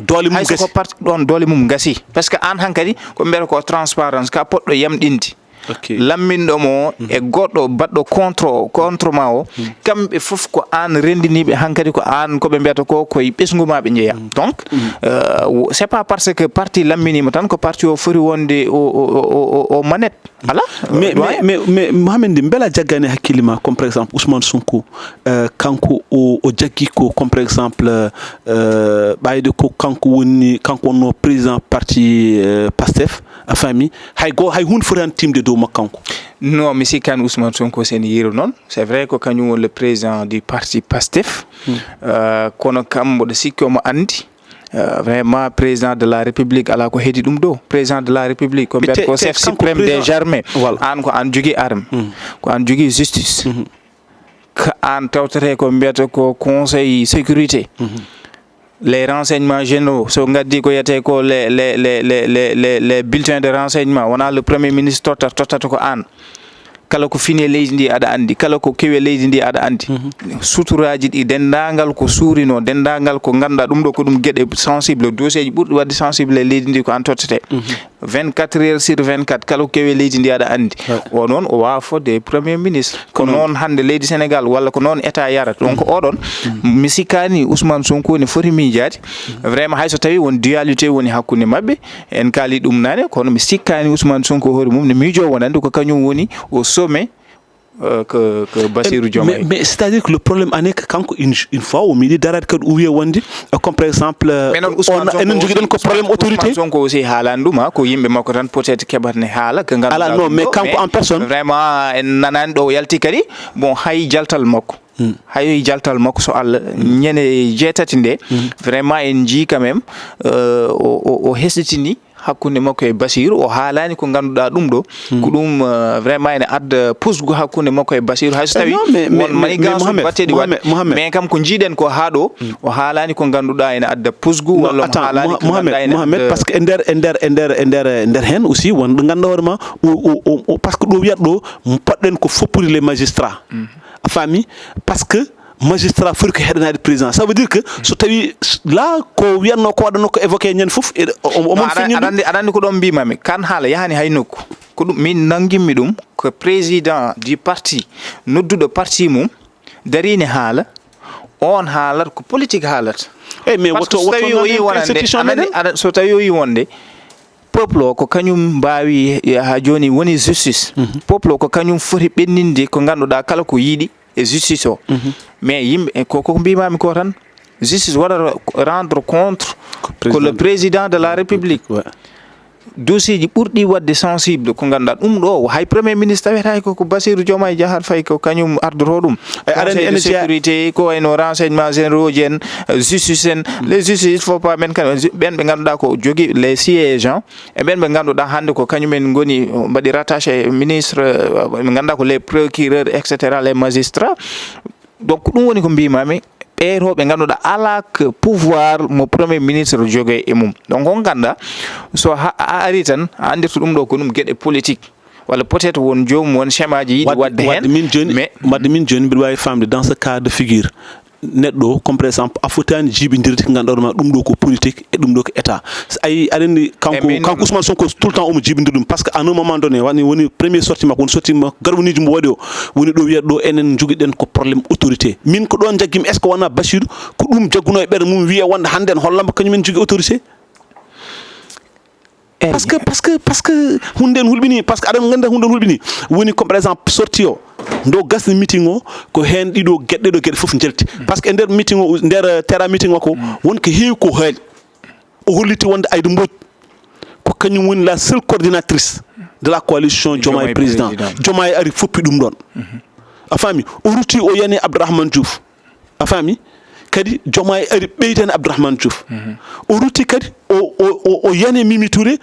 Doole mum gasi. Hay so ko parti, ɗoon doole mum gasi. Parce que aan hankadi, ko mbiyata ko transparence, ka poɗɗo yamɗinde. Ok. Lamminɗo mo e goɗɗo baɗɗo contre o, contre ma o, kamɓe fof ko aan renndiniiɓe, hankadi ko aan, ko ɓe mbiyata ko, koye ɓesngu ma ɓe njeya. Donc, euh, wo-, c'est pas parce que parti lamminii mo tan ko parti o foti wonde o, o, o, o, o manette. Alaa. Mais, mais, mais, mais, Mohamed Ndim, mbela jaggani hakkille ma, comme par exemple Ousmane Sonko, euh, kanko o, o jaggi ko, comme par exemple, euh, ɓayde ko kanko woni, kanko wonno président parti, euh, Pastef, a faami? Hay go-, hay huunde fotaani tiimde dow makko kanko. Non, mi sikkaani Ousmane Sonko seni yiiro noon. C'est vrai ko kañum woni le président du parti Pastef. Euh, kono kam mboɗo sikki omo anndi. Euh, vraiment, président de la République, alaa ko heedi ɗum ɗo. Président de la République, ko mbiyata ko chef suprême des armées. Voilà. Aan ko aan jogii arme. Ko aan jogii justice. Ko aan tawtete ko mbiyata ko conseil sécurité. Les renseignements généraux, so ngaddi ko wiyetee ko les, les, les bulletins de renseignement, wonaa le premier ministre tottata, tottata ko aan. Kala ko fini e leydi ndi aɗa anndi, kala ko kewi e leydi ndi aɗa anndi. Suturaaji ɗi, denndaangal ko suurinoo, denndaangal ko ngannduɗaa ɗum ɗo ko ɗum geɗe sensible, dossier ji ɓurɗi waɗde sensible e leydi ndi ko aan tottete. Vingt-quatre heures sur vingt-quatre, kala ko kewi e leydi ndi aɗa anndi. O noon o waawaa fodde e premier ministre. Ko noon hannde leydi Sénégal walla ko noon état yarata. Donc oɗon, mi sikkaani Ousmane Sonko ne foti miijaade. Vraiment, hay so tawi won dualité woni hakkunde maɓɓe, en kaali ɗum naane, kono mi sikkaani Ousmane Sonko hoore mum ne miijoo wonande ko kañum woni au sommet, euh, que, que Bassirou Diomaye. Mais, mais c'est-à-dire que le problème ane que kanko une, une fois o miiɗi daraade kadi o wiya wonde, euh, comme par exemple, euh, enen njogiɗen ko problème autorité. Ousmane Sonko aussi haalani ɗum, ha, ko yimɓe makko tan peut-être keɓat ne haala ko ngannduɗaa. Ala, non, mais kanko en personne. Vraiment, en nanaani ɗo o yalti kadi, bon, hay jaltal makko. Hay jaltal makko, so Allah, ñande jeetati nde, vraiment en njii quand même, euh, o, o, o hesɗitini hakkunde makko e Basiru, o haalani ko ngannduɗaa ɗum ɗo, ko ɗum, eh, vraiment ene adda pusgu hakkunde makko e Basiru. Hay so tawi won maniganceuji batteɗi waɗde, mais kam ko njiiɗen ko haa ɗo, o haalani ko ngannduɗaa ene adda pusgu, walla o haalani ko ngannduɗaa ene adda. Parce que e nder, e nder, e nder, e nder, e nder heen aussi won ɗo ngannduɗaa hoore ma, o, o, o, o, parce que ɗo wiyat ɗo, poɗɗen ko foppude les magistrats. A faami? Parce que magistrat foti ko heɗanaade président. Ça veut dire que so tawi s-, là ko wiyatno, ko waɗanno, ko évoqué ñande fof, e, o, o, o mon feññi ɗum. Aɗa anndi, aɗa anndi ko ɗon mbimami, kan haala yahani hay nokku. Ko ɗum min nanngimmi ɗum, ko président du parti, nodduɗo parti mum, darini haala, on haalata ko politique haalata. Eyyi, mais parce que wotto, so tawi wotto o yi noon wonande, institution aɗa anndi, meɗen. Aɗa, so tawi o yi wonde, peuple o ko kañum mbaawi, eh, haa jooni woni justice. Peuple o ko kañum foti ɓenninde ko ngannduɗaa kala ko yiɗi e justice o. Mais yimɓe, e ko, ko mbimami ko tan, justice waɗata rendre compte ko le président de la République. Ouais. Dossier ji ɓurɗi waɗde sensible ko ngannduɗaa ɗum ɗo, hay premier ministre tawetaake ko, ko Bassirou Diomaye Diakhar Faye ko kañum ardoto ɗum. E aɗa anndi Conseil de ene jeya- sécurité, ko wayno renseignement généraux ji en, eh, justice en, les justices, il faut pas men kan, ɓen ɓe ngannduɗaa ko jogii les sièges, hein, e ɓen ɓe ngannduɗaa hannde ko kañumen ngoni, mbaɗi rattaché ministre, eh, ɓe ngannduɗaa ko les procureurs, et cetera, les magistrats. Donc ɗum woni ko mbimami, ɓeeto ɓe ngannduɗaa alaa ko pouvoir mo premier ministre jogee e mum. Donc on ngannda so ha-, a ari tan a anndirta ɗum ɗo ko ɗum geɗe politique. Walla peut-être won joomum won schéma ji yiɗi waɗde heen, min jooni, mais wadde min jooni mbiɗa waawi faamde dans ce cas de figure, neɗɗo o, comme par exemple, a fotaani jibindirde ko ngannduɗaa ma ɗum ɗo ko politique e ɗum ɗo ko état. So a yi-, aɗa anndi kanko, kanko Ousmane Sonko tout le temps omo jibindir ɗum, parce que à un moment donné, woni, woni premier sortie makko, woni sortie makko, garwaniiji mo waɗi o, woni ɗo wiyata ɗo enen njogiɗen ko problème autorité. Min ko ɗon njaggimi, est-ce que wona Bassirou ko ɗum jagguno e ɓerɗe mum wiya wonde hannde en hollamba kañum en jogii autorité? Parce que, parce que, parce que huunde en hulɓini, parce que aɗa anndi huunde en hulɓini. Woni comme par exemple sortie o, ndo gasni meeting o, ko heen ɗiɗo geɗe, ɗo geɗe fof njalti. Parce que e nder meeting o, nder, eh, terrain meeting o ko, won ko heewi ko haali. O holliti wonde Aïda Mbodj ko kañum woni la seule coordinatrice de la coalition Diomaye Président. Diomaye ari foppi ɗum ɗon. A faami? O rutti o yani Abdourahmane Diouf. A faami? Kadi Diomaye ari ɓeydani Abdourahmane Diouf. O rutti kadi o, o, o, o yani Mimi Touré.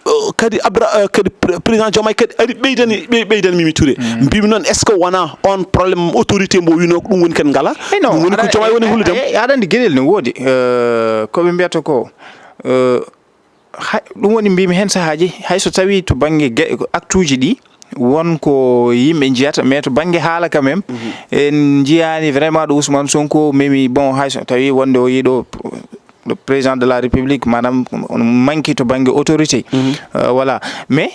O, kadi Abdra-, eh, kadi pr-, président Diomaye kadi ari ɓeydani, ɓey-, ɓeydani Mimi Touré. Mbimi noon, est-ce que wona on problème autorité mbo wino ko ɗum woni ken ngala? Eh non, ɗum woni ko Diomaye woni hullude. Eh, aɗa anndi geɗel ne woodi, eh, ko ɓe mbiyata ko, eh, hay, ɗum woni mbimi heen sahaaji, hay so tawi to bannge ge-, actuji ɗi, won ko yimɓe njiyata, mais to bannge haala quand même, en njiyaani vraiment ɗo Ousmane Sonko memi, bon, hay so tawi wonde o yiɗo le président de la République, maanaam, on manque to bannge autorité. Euh, voilà. Mais,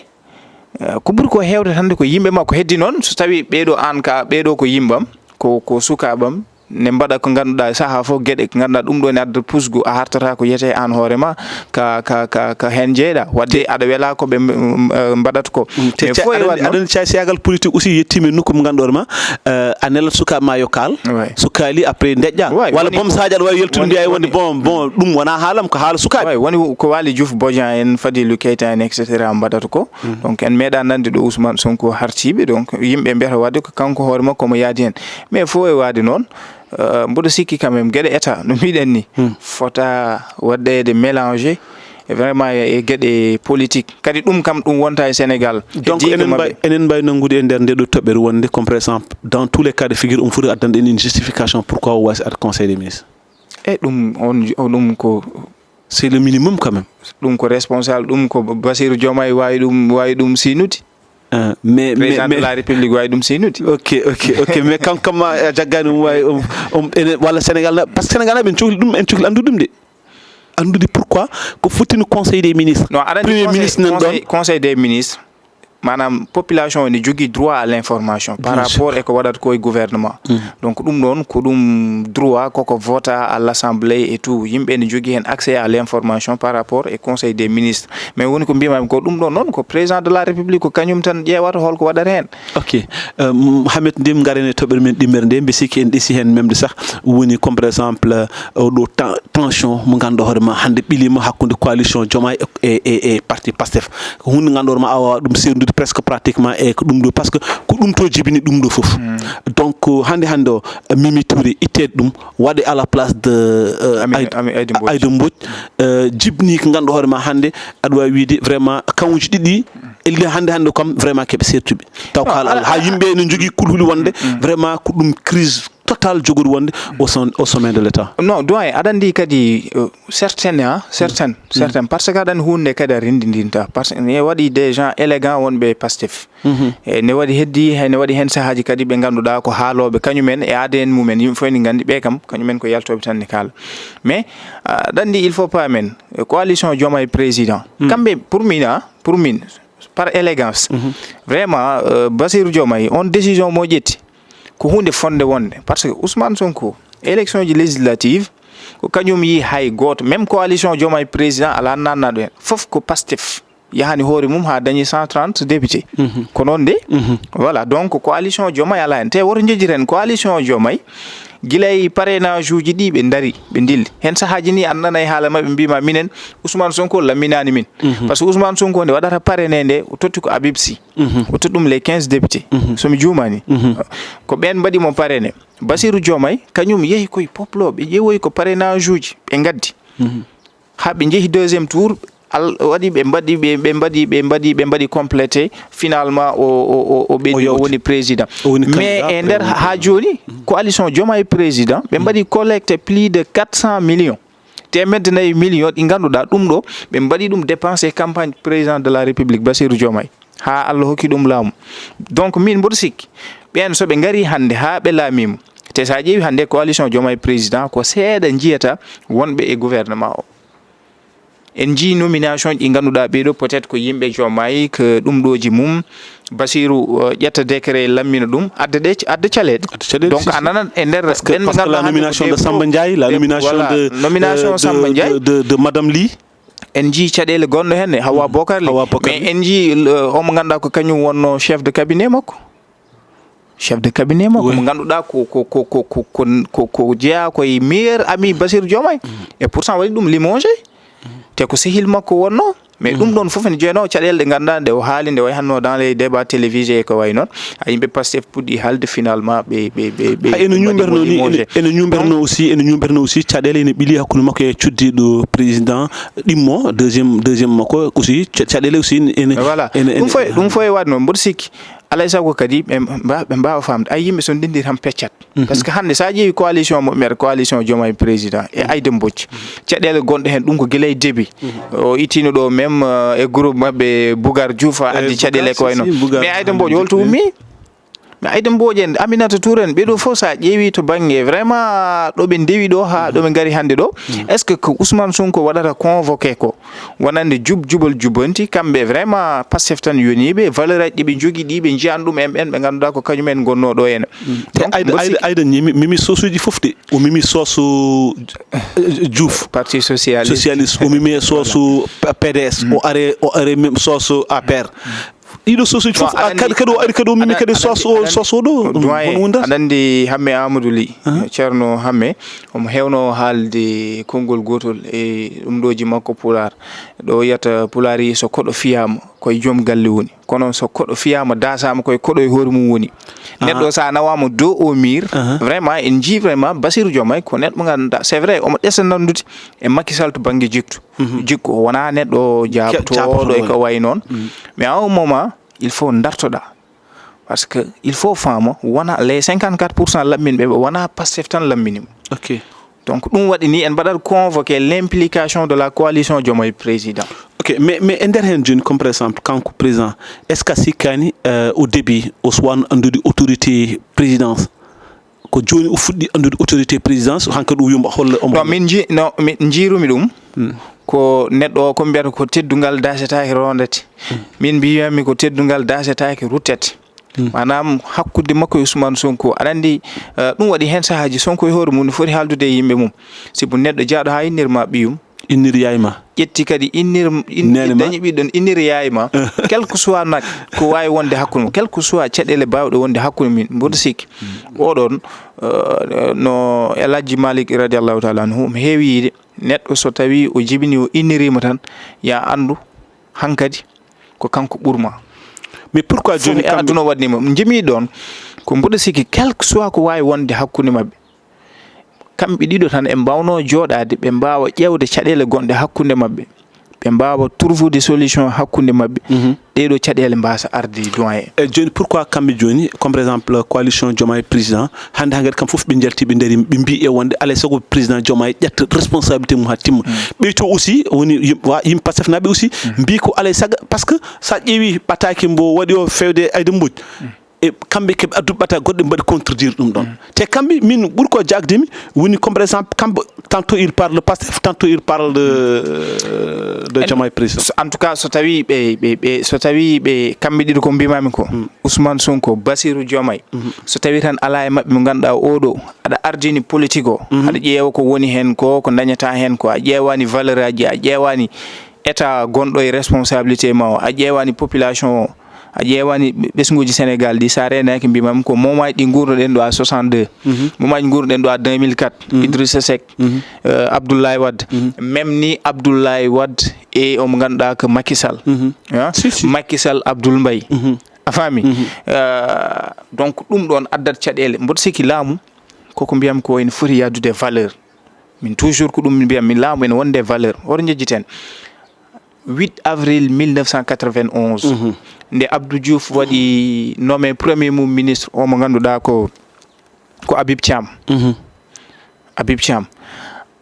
euh, ko ɓuri ko heewde hannde ko yimɓe makko heddi noon, so tawi ɓeeɗo aan ka, ɓeeɗo ko yimɓam, ko, ko sukaaɓam, ne mbaɗa ko ngannduɗaa sahaa fof geɗe, ko ngannduɗaa ɗum ɗo ne adda pusgu, a hartata ko yiyetee aan hoore ma, ka, ka, ka, ka heen jeyɗa. Wadde aɗa wela ko ɓe mb-, m-, eh, mbaɗata ko. Mais fof e waɗde noon, aɗa anndi caaciyagal politique aussi yettiima e nokku mo ngannduɗaa ma, eh, a nelat sukaaɓe ma yo kaal. So kaali, après ndeƴƴa. Walla boom sahaji aɗa waawi yaltude mbiya wonde bon, bon, ɗum wona haalam, ko haala sukaaɓe. Woni ko Waly Diouf Bodian en, Fadilou Keita en, et cetera mbaɗata ko. Donc en meeɗa nande ɗo Ousmane Sonko hartiiɓe. Donc yimɓe mbiyata wadde ko kanko hoore makko omo yaadi heen. Mais fof e waade noon, eh, mboɗo sikki quand même geɗe état no mbiɗen ni, fota waɗɗeede mélangé e vraiment e, e geɗe politique. Kadi ɗum kam ɗum wonta e Sénégal. Donc enen mbay-, enen mbawi nanngude e nder nde ɗo toɓɓere wonde, comme par exemple, dans tous les cas de figure, omo foti addande en une justification pourquoi o wasi ad conseil des ministres. E ɗum on, o ɗum ko c'est le minimum quand même. Ɗum ko responsable, ɗum ko Bassirou Diomaye wawi ɗum, wawi ɗum sinude. Ah, mais, mais, président de la République wawi ɗum sinude. Ok, ok, ok. Mais kam, kam a jaggani omo wawi, um, um, ene, walla Sénégal na, parce que Sénégal na ɓen cokli ɗum, en cokli anndude ɗum de. Anndude pourquoi ko fottino conseil des ministres. Non, aɗa anndi premier ministre nan ɗon. Conseil, conseil des ministres, maanaam population o ne jogii droit à l'information par rapport e ko waɗata ko e gouvernement. Donc ɗum ɗon ko ɗum droit koko vota à l'assemblée et tout. Yimɓe ne jogii heen accès à l'information par rapport e conseil des ministres. Mais woni ko mbimami ko ɗum ɗon noon ko président de la République ko kañum tan ƴeewata holko waɗata heen. Ok. Euh, Mohamed Ndim, ngaren e toɓɓere men ɗimmere nde, mbi sikki en ɗisi heen memde sah, woni comme par exemple, euh, oɗo ten-, tension mo ngannduɗaa hoore ma hannde ɓiliima hakkunde coalition Diomaye e, e, e, e parti Pastef. Ko huunde ngannduɗaa ma a wawa ɗum seerndude presque pratiquement e ko ɗum ɗo, parce que ko ɗum to jibini ɗum ɗo fof. Donc hannde hannde o, Mimi Touré itteede ɗum, waɗe à la place de euh, Ami- Aïd- Ami- Aïda Mbodj. Aïda Mbodj, euh, jibini ko ngannduɗaa hoore ma hannde, aɗa waawi wiide vraiment kawuuji ɗiɗi, elde hannde hannde kam vraiment keɓe sertuɓe taw ko haala Allah. Ha yimɓe ene njogii kulhuli wonde vraiment ko ɗum crise totale jogori wonde au som- au sommet de l'état. Non, doyen, aɗa anndi kadi euh, certaines ha certaines certaines, parce que aɗa anndi huunde kadi a renndindinta, parce que ne waɗi des gens élégants wonɓe Pastef. E ne waɗi heddi hay ne waɗi heen sahaaji kadi ɓe ngannduɗaa ko haalooɓe kañumen e A D N mumen, yimɓe fof ene nganndi ɓe kam kañumen ko yaltooɓe tan ne kaala. Mais euh, aɗa anndi il faut pas men euh, coalition Diomaye président, kamɓe pour min ah, pour min par élégance vraiment euh, Bassirou Diomaye on décision mo ƴetti ko huunde fonnde wonde, parce que Ousmane Sonko élection ji législative ko kañum yi hay gooto, même coalition Diomaye président alaa nannaɗo heen, fof ko Pastef yahani hoore mum haa dañi cent trente député. Ko noon de. Voilà, donc coalition Diomaye alaa heen, te woto njejjiten coalition Diomaye gila e parrainage uji ɗi ɓe ndari ɓe ndilli heen, sahaaji ni aɗa nana e haala maɓɓe mbima minen Ousmane Sonko lamminani min. Parce que Ousmane Sonko nde waɗata parrainé nde o totti ko Habib Sy, o totti ɗum les quinze députés, somi juumani. Ko ɓeen mbaɗi mo parrainé. Bassirou Diomaye kañum yehi koye poplo, ɓe ƴeewoyi ko parrainage uji ɓe ngaddi. Ha ɓe njehi deuxième tour, al waɗi ɓe mbaɗi ɓe ɓe mbaɗi ɓe mbaɗi ɓe mbaɗi complété, finalement o o o- o ɓenni o yawti. Woni président. O woni Mais candidat e nder président. Ha jooni coalition Diomaye président ɓe mbaɗi collecté plus de quatre cent millions, teemedde nayi million ɗi ngannduɗaa ɗum ɗo ɓe mbaɗi ɗum dépensé campagne président de la République Bassirou Diomaye, ha Allah hokki ɗum laamu. Donc min mboɗo sikki ɓeen so ɓe ngari hannde ha ɓe laamima, te sa ƴeewi hannde coalition Diomaye président ko seeɗa njiyata wonɓe e gouvernement o. En njii nomination ɗi ngannduɗaa ɓeeɗo peut-être ko yimɓe Diomaye ko ɗum ɗoji mum. Bassirou euh, ƴetta décret lammina ɗum, adda ɗe adda caleeɗe. Adda caɗeele, Donc si, si. A nanat e nder Parce que, ɓen parce que la ngannduɗaa nomination hannde de ko Samba Ndiaye, la debbo- nomination voilà, de, nomination euh, de, Samba Ndiaye. de, de, de Madame Ly. En njii caɗeele gonɗo heen e Hawa Bokar Ly. Hawa Bokar Mais Ly. En njii euh, omo ngannduɗaa ko kañum wonno chef de cabinet makko. Chef de cabinet makko Oui. Mo ngannduɗaa ko ko ko ko ko ko ko jeyaa koye meilleur ami Bassirou Diomaye. Et pourtant waɗi ɗum limogé. Te ko sehil makko wonno. Mais ɗum ɗon fof ene jeyanoo caɗeele ɗe ngannduɗaa nde o haali nde way hanno dans les débats télévisés e ko way noon. A yimɓe Pastef puɗɗi haalde finalement ɓe ɓe ɓe ɓe Ha ene ɓe mbaɗi ñuumbernoo mo ni ene, limogé. Ene ñuumbernoo aussi, ene ñuumbernoo aussi caɗeele ene ɓili hakkunde makko e cuddiɗo président ɗimmo deuxième deuxième makko aussi ca- caɗeele aussi ene ene- Voilà. Ene- Ɗum ene- foye ɗum foye waɗ noon mboɗo sikki alay sago kadi ɓe mba- ɓe mbaawa faamde ay yimɓe so ndindir tan peccat. Parce que hannde so a ƴeewi coalition mo ɓeer coalition Diomaye président e Aïda Mbodj, caɗeele gonɗe heen ɗum ko gila e début. O ittino ɗo même euh, e groupe maɓɓe Bougar Diouf a addi caɗeele ko way noon. Mais Aïda Mbodj holto ummi? Mais Aïda Mbodj en Aminata Touré en ɓeɗo fof sa ƴeewi to bangge vraiment ɗo ɓe ndewi ɗo ha ɗo ɓe ngari hannde ɗo, est ce que ko Ousmane Sonko waɗata convoqué ko wonande jub jubal jubanti kamɓe vraiment Pastef tan yoniɓe valeur aji ɗi ɓe jogui ɗi ɓe jiyan ɗum en ɓen ɓe ngannduɗaa ko kañum en gonno ɗo ene? Te Aïda Aïda Aïda ñi mi- mimi sosuji fof de, o mimi soso Diouf Parti socialiste. Socialiste, o mimi e soso P- PDS, o are o are même soso A P R. Ɗiɗo sosuji fof Aɗa kadi anndi- kadi o ari kadi o mimi aɗa- kadi aɗa- soso aɗa- soso ɗo ɗum Doyen, won wonda. Aɗa anndi Hamme Amadou Ly, Ceerno Hamme, omo heewno haalde konngol gootol e ɗum ɗoji makko Pulaar. Ɗo wiyata Pulaar yi so koɗo fiyaama koye joom galle woni, kono so koɗo fiyaama daasaama koye koɗo e hoore mum woni. Neɗɗo so a nawaama dos au mur, vraiment en njii vraiment Bassirou Diomaye ko neɗɗo mo ngannduɗaa c'est vrai omo ɗesa nanndude e Macky Sall to bannge jikku. Jikku o wonaa neɗɗo jaabotooɗo e ko wayi noon. Mais à un moment il faut dartoɗaa. Parce que il faut faama wona les cinquante quatre pour cent lamminɓe ɓe wona Pastef tan lamminimo. Ok. Donc ɗum waɗi ni en mbaɗat convoqué l' implication de la coalition Diomaye président. Ok, mais mais e nder heen jooni comme par exemple kanko président, est ce que a sikkaani euh, au début o suwano anndude autorité présidence? Ko jooni o fuɗɗi anndude autorité présidence, hankadi o wiyoma holla omo. Non, min ji no min jiirumi ɗum. Ko neɗɗo o ko mbiyata ko teddungal dasetaake rondete. Min mbiyami ko teddungal dasetaake ruttete. Maanaam hakkunde makko e Ousmane Sonko aɗa anndi. Ɗum waɗi heen sahaaji Sonko e hoore mum ne foti haaldude e yimɓe mum. Sibu neɗɗo jaaɗo haa innirma ɓiyum, Innir yaay ma. Ƴetti kadi innir Neene ma. Dañi ɓiɗɗon innir yaay ma. Quel que soit nak ko waawi wonde hakkunde mum, quel que soit caɗeele baawɗe wonde hakkunde min mboɗo sikki oɗon euh, no El Hadji Malick radiallahu taala anhu omo heewi yiide neɗɗo so tawi o jibini o innirima tan ya anndu hankadi ko kanko ɓurma. Mais pourquoi Fof jooni e aduna waɗnima njimi ɗon. Ko mboɗo sikki quel que soit ko wawi wonde hakkunde mabɓe, kamɓe ɗiɗo tan ɓe mbawno jooɗade, ɓe mbawa ƴewde caɗele gonɗe hakkunde mabɓe, ɓe mbawa trouvude solution hakkunde mabɓe. Ɗeɗo caɗele mbasa arde, doyen. E jooni, pourquoi kamɓe jooni, comme par exemple coalition Diomaye président, hannde haa ngati kam fof ɓe njalti, ɓe ndari, ɓe mbi e wonde alay sago président Diomaye ƴetta responsabilité mum haa timma. Ɓe to aussi woni yim- wa- yimɓe Pastef naɓe aussi mbi ko alay sago, parce que sa ƴeewi ɓataake mbo waɗi o fewde Aïda Mbodj, e kamɓe keɓe addu ɓata goɗɗe mbaɗi contredire ɗum ɗon. Te kamɓe, min ɓuri ko jagdimi woni comme par exemple kamɓe, tantôt il parle Pastef, tantôt il parle de de Diomaye président. So- en tout cas, so tawi ɓe ɓe ɓe so tawi ɓe kamɓe ɗiɗo ko mbimami ko, Ousmane Sonko, Bassirou Diomaye, so tawi tan ala e mabɓe mo ganduɗa oɗo aɗa ardini politique o, aɗa ƴeewa ko woni hen ko, ko dañata hen ko, a ƴeewani valeur aji, a ƴeewani état gonɗo e responsabilité ma o, a ƴeewani population o, a ƴeewani ɓe- ɓesnguji Sénégal ɗi, sa renaki mbimami ko momaji ɗi gurnoɗen ɗo à soixante-deux, momaji gurnoɗen ɗo à deux mille quatre, Idrissa Seck, euh, Abdoulaye Wade, même ni Abdoulaye Wade e omo ganduɗa ko Macky Sall. Hein? Si, si. Macky Sall, Abdoul Mbaye. A faami? Euh, donc ɗum ɗon addat caɗele. Mboɗo sikki laamu koko mbiyam ko ene foti yaddude valeur. Min toujours ko ɗum mbiyam, min laamu ene wonde valeur. Hoto njejjiten. Huit avril mille neuf cent quatre-vingt-onze, nde Abdou Diouf waɗi nommé premier mum ministre, o mo ganduɗa ko ko Habib Thiam. Habib Thiam.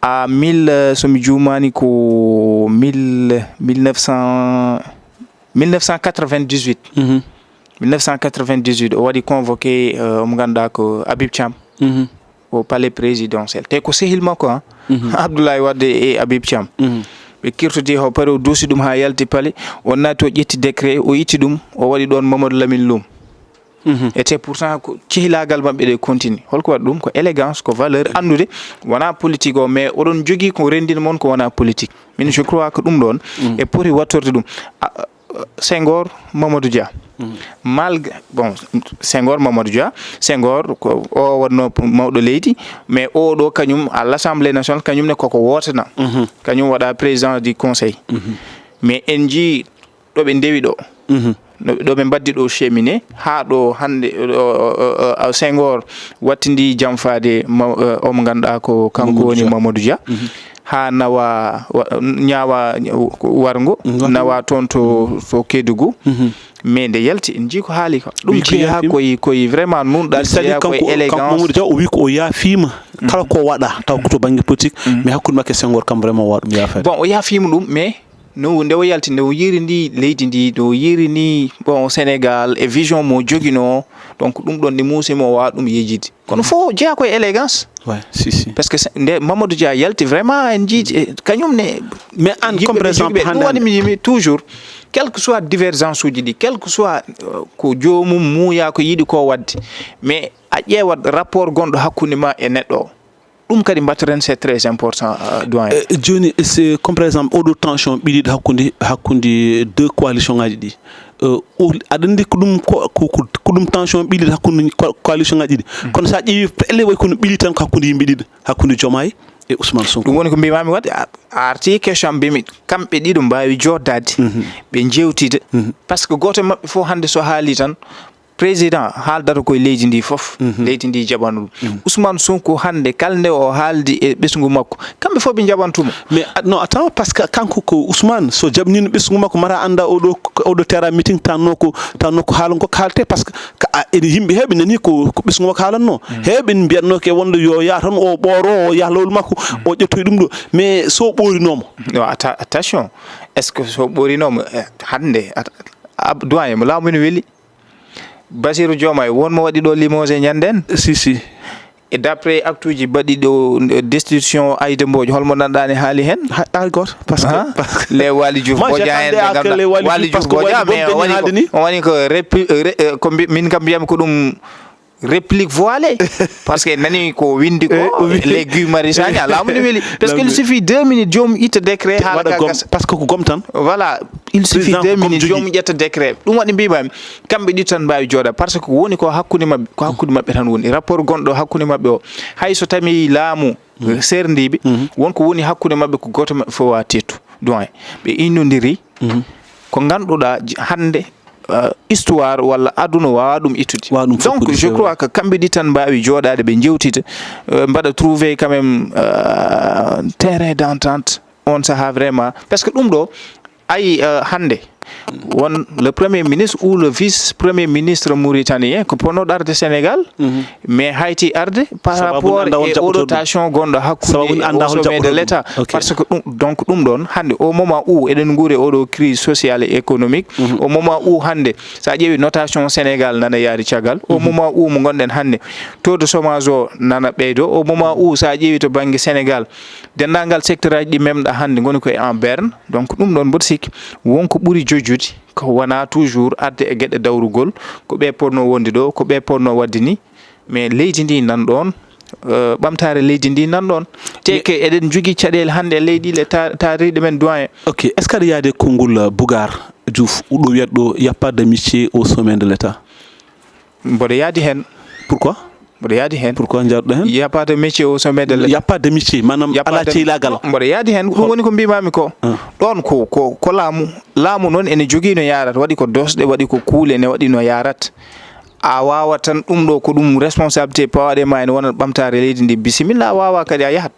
A mille, euh, so mi juumani ko mille, mille neuf cent, mille neuf cent quatre-vingt-dix-huit. Mille neuf cent quatre-vingt-dix-huit, o waɗi convoqué, euh, omo ganduɗa ko Habib Thiam au palais présidentiel. Te ko sehil makko, hein? Abdoulaye Wade e Habib Thiam. Ɓe kirtodi, o pari, o duusi ɗum ha yalti palais, o naati, o ƴetti décret, o itti ɗum, o waɗi ɗon Mamadou Lamine Loum. Et te pourtant ko cehilagal maɓɓe ɗe continue. Holko waɗi ɗum? Ko élégance, ko valeur, andude wona politique o, mais oɗon jogii ko rendini mon ko wona politique. Min, je crois que ɗum ɗon e poti wattorde ɗum. A- Senghor, Mamadou Dia. Malgré, bon, Senghor, Mamadou Dia, Senghor ko o wonno mawɗo leydi, mais o ɗo kañum à l'Assemblée nationale, kañum ne koko wotana. Kañum waɗa président du conseil. Mais en jii ɗo ɓe ndewi ɗo. No- ɗo ɓe mbaddi ɗo cheminé ha ɗo hande, ɗo, o- o- o- Senghor wattidi jamfaade ma- eh, omo ganduɗa ko kanko woni Mamadou Dia. Ha nawa wa- ñaawa warngo, nawa toon to to Kédougou. Mais nde yalti en jii ko haali ko ɗum jeeya koye koye vraiment nunɗa, jeeya koye élégance. Mamadou Dia o wi ko o yaafima kala ko waɗa taw ko to banggue politique, mais hakkude makke Senghor kam vraiment wa ɗum yaafede. Bon, o yaafima ɗum, mais no nde o yalti, nde o yiiri ndi leydi ndi, nde o yiiri ni, bon, Sénégal e vision mo joguino, donc ɗum ɗon ni muusimo o wawa ɗum yejide. Kono fof jeeya koye élégance. Ouais, si, si. Parce que se- nde Mamadou Dia yalti vraiment en jiidi e kañum ne. Mais an yimɓe comme par ɓe exemple jogui ɓe. Ɗum waɗi mi yimi toujours, quel que soit divergence uji ɗi, quel que soit euh, ko joomum muuya ko yiɗi ko wadde, mais a ƴeewat rapport gonɗo hakkunde ma e neɗɗo o. Ɗum kadi mbattoren, c'est très important, euh, doyen. Eh, joni c'est comme par exemple oɗo tension ɓiɗiɗo hakkude hakkude deux coalition ngaji ɗi. Euh, o- aɗa andi ko ɗum ko ko- ko- ko ɗum tension ɓiɗiɗo hakkude co- coalition ngaji ɗi. Kono sa ƴeewi pelle way kono ɓiɗi tan ko hakkude yimɓe ɗiɗo, hakkude Diomaye e Ousmane Sonko. Ɗum woni ko mbimami wadde, a a arti question mbimi kamɓe ɗiɗo mbawi joddade, ɓe jewtida. Par ce que goto e mabɓe fof hande so haali tan, président haaldata koye leydi ndi fof, leydi ndi jaɓano ɗum. Ousmane Sonko hande kala nde o haaldi e ɓesngu makko, kamɓe fof ɓe jaɓantuma. Mais ah, non, attends, parce que kanko ko Ousmane, so jaɓnino ɓesngu makko, mara anda oɗo oɗo terrain meeting tanno ko tanno ko haala ko haalte, parce que ka- a- ene yimɓe heɓe nani ko ko ɓesngu makko haalanno. Heɓe mbiyatno ke wonde yo yaa tan o ɓooro, o yaa lawol makko, o ƴettoy ɗum ɗo. Mais so ɓoorinoma. Non, atta- attention, est ce que so ɓoorinoma eh, hande at- ab- doyen mo laamu ene weeli. Bassirou Diomaye won mo waɗi ɗo limogé ñanden. Si, si. E d'après actuji baɗɗi ɗo eh, destitution Aïda Mbodj, holmo nanɗani haali hen? Hay goto, parce que les Waly Diouf Bodian en ɓe ganduɗa, Waly Diouf Bodian, mais o waɗi ko o waɗi ko répli- eh, re- eh, ko mbi- min kam mbiyami ko ɗum réplique voilée. Parce que nani ko windi ko les Guy Marius Sagna, laamu ne weeli. Parce que il suffit deux minutes joomum itta décret haala ka gasa. Parce que ko gom tan. Voilà, il suffit deux minutes joomum ƴetta décret. Ɗum waɗi mbimami kamɓe ɗi tan mbawi jooɗa, par ce que woni ko hakkude mabɓe, ko hakkude mabɓe tan woni rapport gonɗo hakkude mabɓe o. Hay so tawi laamu serdiɓe, wonko woni hakkude mabɓe ko goto mabɓe fof wawa teettu. Doyen, ɓe innodiri ko ganduɗa j- hande euh, histoire walla aduna wawa ɗum ittude. Wawa ɗum donc fokkude, je c'est crois vrai. Que kamɓe ɗi tan mbawi jooɗade ɓe jewtita, euh, mbaɗa trouver quand même, euh, terrain d'entente on saaha vraiment, parce que ɗum ɗo ayi, euh, hande won le premier ministre ou le vice premier ministre mauritanien ko ponnoɗo arde Sénégal, mais hayti arde par Sababu rapport anda on e jaɓɓotoɗo ɗum. Oɗo tension gonɗo Sababu hakkude anda o hol sommet de jaɓɓotoɗo ɗum. L'état. Ok. Parce que ɗum, donc ɗum ɗon hande au moment où eɗen nguuri oɗo crise sociale et économique, au moment où hande sa ƴeewi notation Sénégal nana yaari caggal, au moment où mo gonɗen hande taux de chômage o nana ɓeydo, au moment où sa ƴeewi to banggue Sénégal, denndaangal secteur aji ɗi memɗa hannde ngoni koye en berne. Donc ɗum ɗon mboɗo sikki won ko ɓuri jojjude ko wona toujours arde e geɗe dawrugol, ko ɓe ponno wonde ɗo, ko ɓe ponno waɗde ni. Mais leydi ndi nan ɗon, euh, ɓamtaare leydi ndi nan ɗon. Te Mais ke eɗen jogii caɗeele hannde e leyɗe ta- taariɗe men doyen. Ok, est ce que aɗa yaade konngol, euh, Bougar Diouf, ɗo wiyat ɗo y a pas d'amitié au sommet de l'état? Mboɗo yaadi heen. Pourquoi? Mboɗo yaadi heen. Pourquoi njarɗo heen? Y a pas de métier au sommet de Il y a pas d'amitié, maanaam Y a pas ala de- ceylagal. Mboɗo yaadi heen, ɗum woni ko mbimami ko. Ah. Ɗon ko, ko, ko laamu. Laamu noon ene jogii no yaarata, waɗi ko doosɗe, waɗi ko kuule, ne waɗi no yaarata. A waawa tan ɗum ɗo ko ɗum responsabilité pawaɗe ma ene wona ɓamtaare leydi ndi, bisimilla, a waawa kadi a yahat.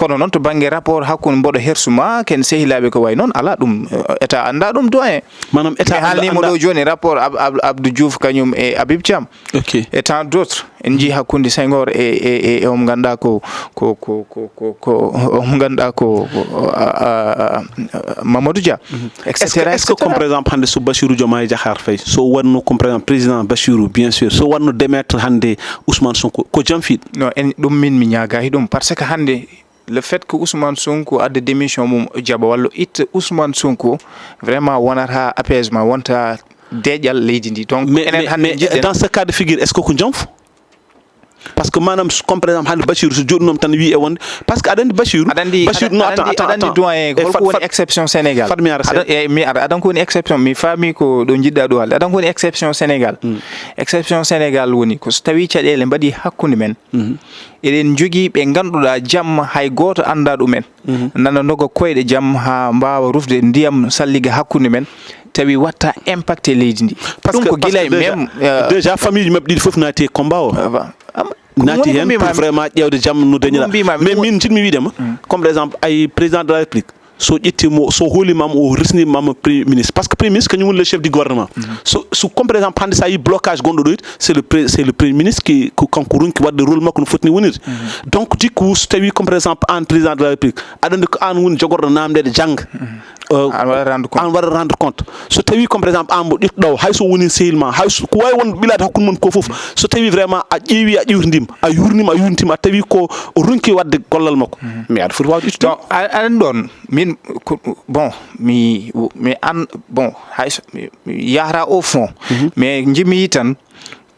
Kono noon to bangge rapport hakkunde mboɗo hersuma ken sehilaaɓe ko way noon, ala ɗum, eh, état annda ɗum doyen. Maanaam état mi haalnima ɗo jooni rapport Ab- Ab- Abdou Diouf kañum e Habib Thiam. Ok. Et tant d'autres. En njii hakkunde Senghor e, e, e, e omo ganduɗa ko, ko, ko, ko, ko, ko omo ganduɗa ko, ko, a, a, a, Mamadou Dia, Est ce que, etc., est ce que comme par exemple hande so Bassirou Diomaye Diakhar Faye, so wanno comme par exemple président Bassirou, bien sûr, so wanno démettre hande Ousmane Sonko, ko jam fiɗ? Non, en ɗum min mi ñaagaaki ɗum, parce que hande le fait que Ousmane Sonko adda démission mum, o jaɓa walla o itta Ousmane Sonko, vraiment wonata apaisement, wonta deƴƴal leydi ndi. Donc mais, enen mais, hande mais jiɗen dans ce cas de figure, est ce que ko jam? Parce que maanaam comme par exemple hande Bassirou so joɗɗinoma tan wi e wonde, parce que aɗa andi Bassirou, aɗa andi Bassirou, non, attends, attends, attends, doyen, holko woni exception Sénégal? Fat mi ara seeɗa. Aɗa- eh, mi ara aɗan ko woni exception, mi faami ko ɗo jiɗɗa ɗo haalde, aɗan ko woni exception Sénégal. Exception Sénégal woni ko so tawi caɗele mbaɗi hakkunde men, eɗen jogii ɓe ngannduɗaa jamma hay gooto anndaa ɗumen, nana ndoga koyɗe jamma haa mbaawa rufde ndiyam salliga hakkunde men, tawi watta impacté leydi ndi. Parce ɗum que, ko parce gila que e déjà, même, euh, déjà famille ji maɓɓe ɗiɗi fof naati e combat o. Naati heen pour vraiment ƴeewde jam no dañira. Mais min jiɗmi wiidema, comme par exemple ay président de la République, so ƴetti mo, so hoolima mo, o resnima mo premier ministre, parce que premier ministre kañum woni le chef du gouvernement. So, so comme par exemple hande sa yi blocage gonɗo ɗo, c'est le pré- c'est le premier ministre qui, ko kanko ronki wadde rôle makko no fotni wonirde. Donc du coup so tawi comme par exemple an président de la République, aɗa andi ko an woni jogorɗo namdede jangga. Euh, an waɗa rendre compte. An waɗa rendre compte. So tawi comme par exemple an mo ƴettuɗo o, hay so woni sehil ma, hay so ko wawi won ɓilade hakkude mon ko fof, so tawi vraiment a ƴeewi, a ƴewtidima, a yurnima, a yurntima, a tawi ko o ronki wadde gollal makko, mais aɗa foti wawde ittude. Donc a- aɗa ɗon min ko- bon, mi mi an bon, hay so mi mi yahata au fond, mais jimmi tan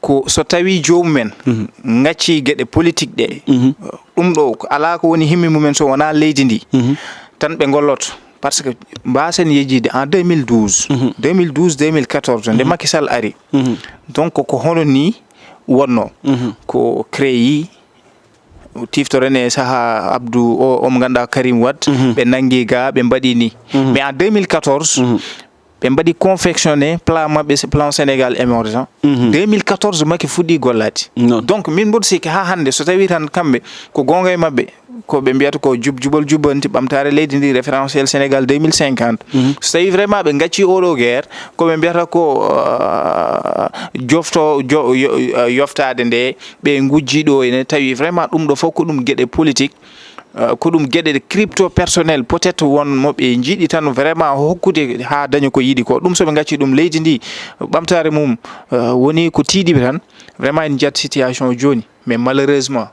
ko so tawi jomumen gacci gueɗe politique ɗe, ɗum ɗo ko ala ko woni himmi mumen so wona leydi ndi, tan ɓe golloto. Parce que mbasen yejjide en deux mille douze, deux mille douze, deux mille quatorze, nde Macky Sall ari, donc ko hono ni wonno, ko créé, tiftoren e saaha Abdou o, omo ganduɗa Karim Wade, ɓe nangui ga, ɓe mbaɗi ni. Mais en deux mille quatorze, ɓe mbaɗi confectionné plan maɓɓe, plan Sénégal émergent. Deux mille quatorze Macky fuɗɗi gollade. Donc min mboɗo sikki ha hande so tawi tan kamɓe ko gonga e maɓɓe, ko ɓe mbiyata ko jub jubal jubanti, ɓamtare leydi ndi, référentiel Sénégal deux mille cinquante. So tawi vraiment ɓe gacci oɗo guerre, ko ɓe mbiyata ko, euh, jofto jo- yo- euh, yoftade nde ɓe gujji ɗo ene tawi vraiment ɗum ɗo fof ko ɗum gueɗe politique, euh, ko ɗum gueɗe crypto personnel, peut-être won mo ɓe jiiɗi tan vraiment hokkude ha daña ko yiɗi ko. Ɗum so ɓe gacci ɗum leydi ndi, ɓamtare mum, euh, woni ko tiiɗiɓe tan, vraiment en jiyat situation joni. Mais malheureusement,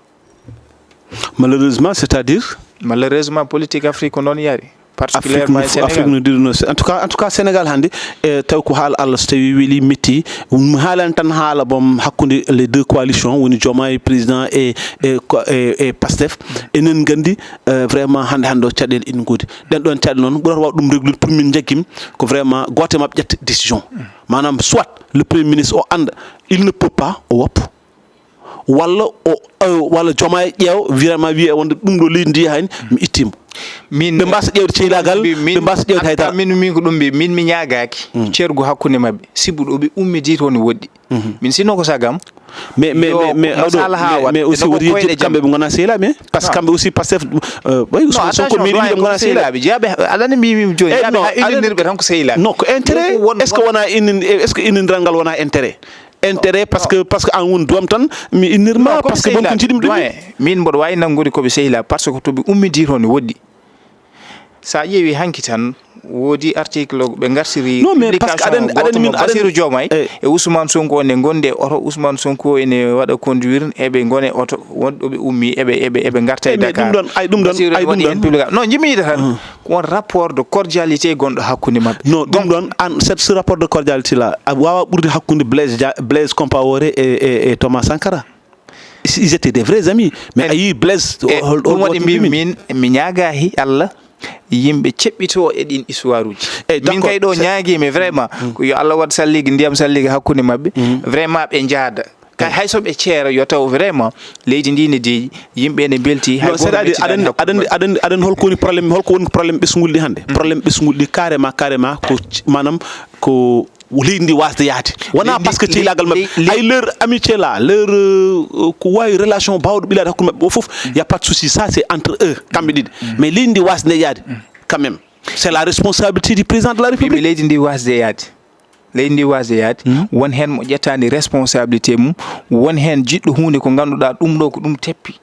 malheureusement, c'est-à-dire? Malheureusement, politique Afrique ko noon yari. Particulièrement Afrique no dirino. En tout cas, en tout cas Sénégal hande, e taw ko haala Allah, so tawi weeli metti, mi haalani tan haala boom hakkude les deux coalitions, woni Diomaye président e, e, e, e Pastef. Enen gandi, eh, vraiment hande hande o caɗele ina goodi. Ɗen ɗon caɗele noon ɓurata waw ɗum réglude pour min jaggim ko vraiment goto e maɓɓe ƴetta décision. Maanaam soit le premier ministre o anda, il ne peut pas, o woppa. Walla o, o, walla Diomaye ƴeewa, vraiment wiya wonde ɗum ɗo leydi ndi yaha hen, mi ittima. Min ɓe mbasa ƴeewde ceylaagal, ɓe mbasa ƴeewde hay dara. Min min ko ɗum mbi min mi ñaagaaki. Ceergu hakkunde maɓɓe sibu ɗo ɓe ummidi toon woɗɗi. Min sinno ko sagam. Mais mais mais awɗo mais aussi woti yejjit kamɓe ɓe ngona sehilaɓe, parce que kamɓe aussi Pastef, ɓay Ousmane Sonko meeɗi wiide ɓe ngona sehilaɓe. Jeyaɓe aɗani mbimi jooni jeyaɓe ha innirɓe tan ko sehilaɓe. Non, ko intérêt. Est-ce que wona inin est-ce que inindiral ngal wona intérêt? Intérêt parce que parce que an woni doom tan mi innirma parce que won ko jiɗmi ɗum. Min mboɗo wawi nanngude koɓe sehilaɓe parce que toɓe ummidi toon woɗɗi. Sa ƴeewi hanki tan woodi article ɓe ngartiri. Non mais parce que aɗan aɗan min Bassirou Diomaye e Ousmane Sonko ne gonde oto Ousmane Sonko ene waɗa conduire eɓe gone oto wonɗo ɓe ummi eɓe eɓe eɓe ngarta e Dakar. Ɗum ɗon ay ɗum ɗon ay ɗum ɗon public non jimmiɗa tan ko won rapport de cordialité gonɗo hakkunde maɓɓe. Non ɗum ɗon an cette ce rapport de cordialité là a wawa ɓurde hakkunde Blaise Dia Blaise Compaoré e e e Thomas Sankara. Ils étaient des vrais amis. Mais a yii Blaise. Ɗum waɗi mbimi min mi ñaagahi Allah yimɓe ceɓɓito e ɗin histoire uji. Min kay ɗo ñaagimi vraiment ko yo Allah waɗ salligue ndiyam salligue hakkunde maɓɓe. Vraiment ɓe njaada kay hay so ɓe ceera yo taw vraiment leydi ndi ne deeƴi yimɓe ne belti hay goto. C'est-à-dire aɗa andi aɗa andi aɗa andi holko woni problème holko woni problème ɓesngulɗi hannde? Problème ɓesngulɗi carrément carrément ko manam ko leydi ndi wasde yahde wona parce que cehilagal maɓɓe ay leur amitié là leur ko wawi relation bawɗo ɓilade hakkude maɓɓe o foof. Y a pas de souci ça c'est entre eux kamɓe ɗiɗi. Mais leydi ndi wasde nde yahde quand même c'est la responsabilité du président de la république. Leydi ndi wasde yahde leydi ndi wasde yahde won hen mo ƴettani responsabilité mum won hen jiɗɗo hunde ko ganduɗa ɗum ɗo ko ɗum teppi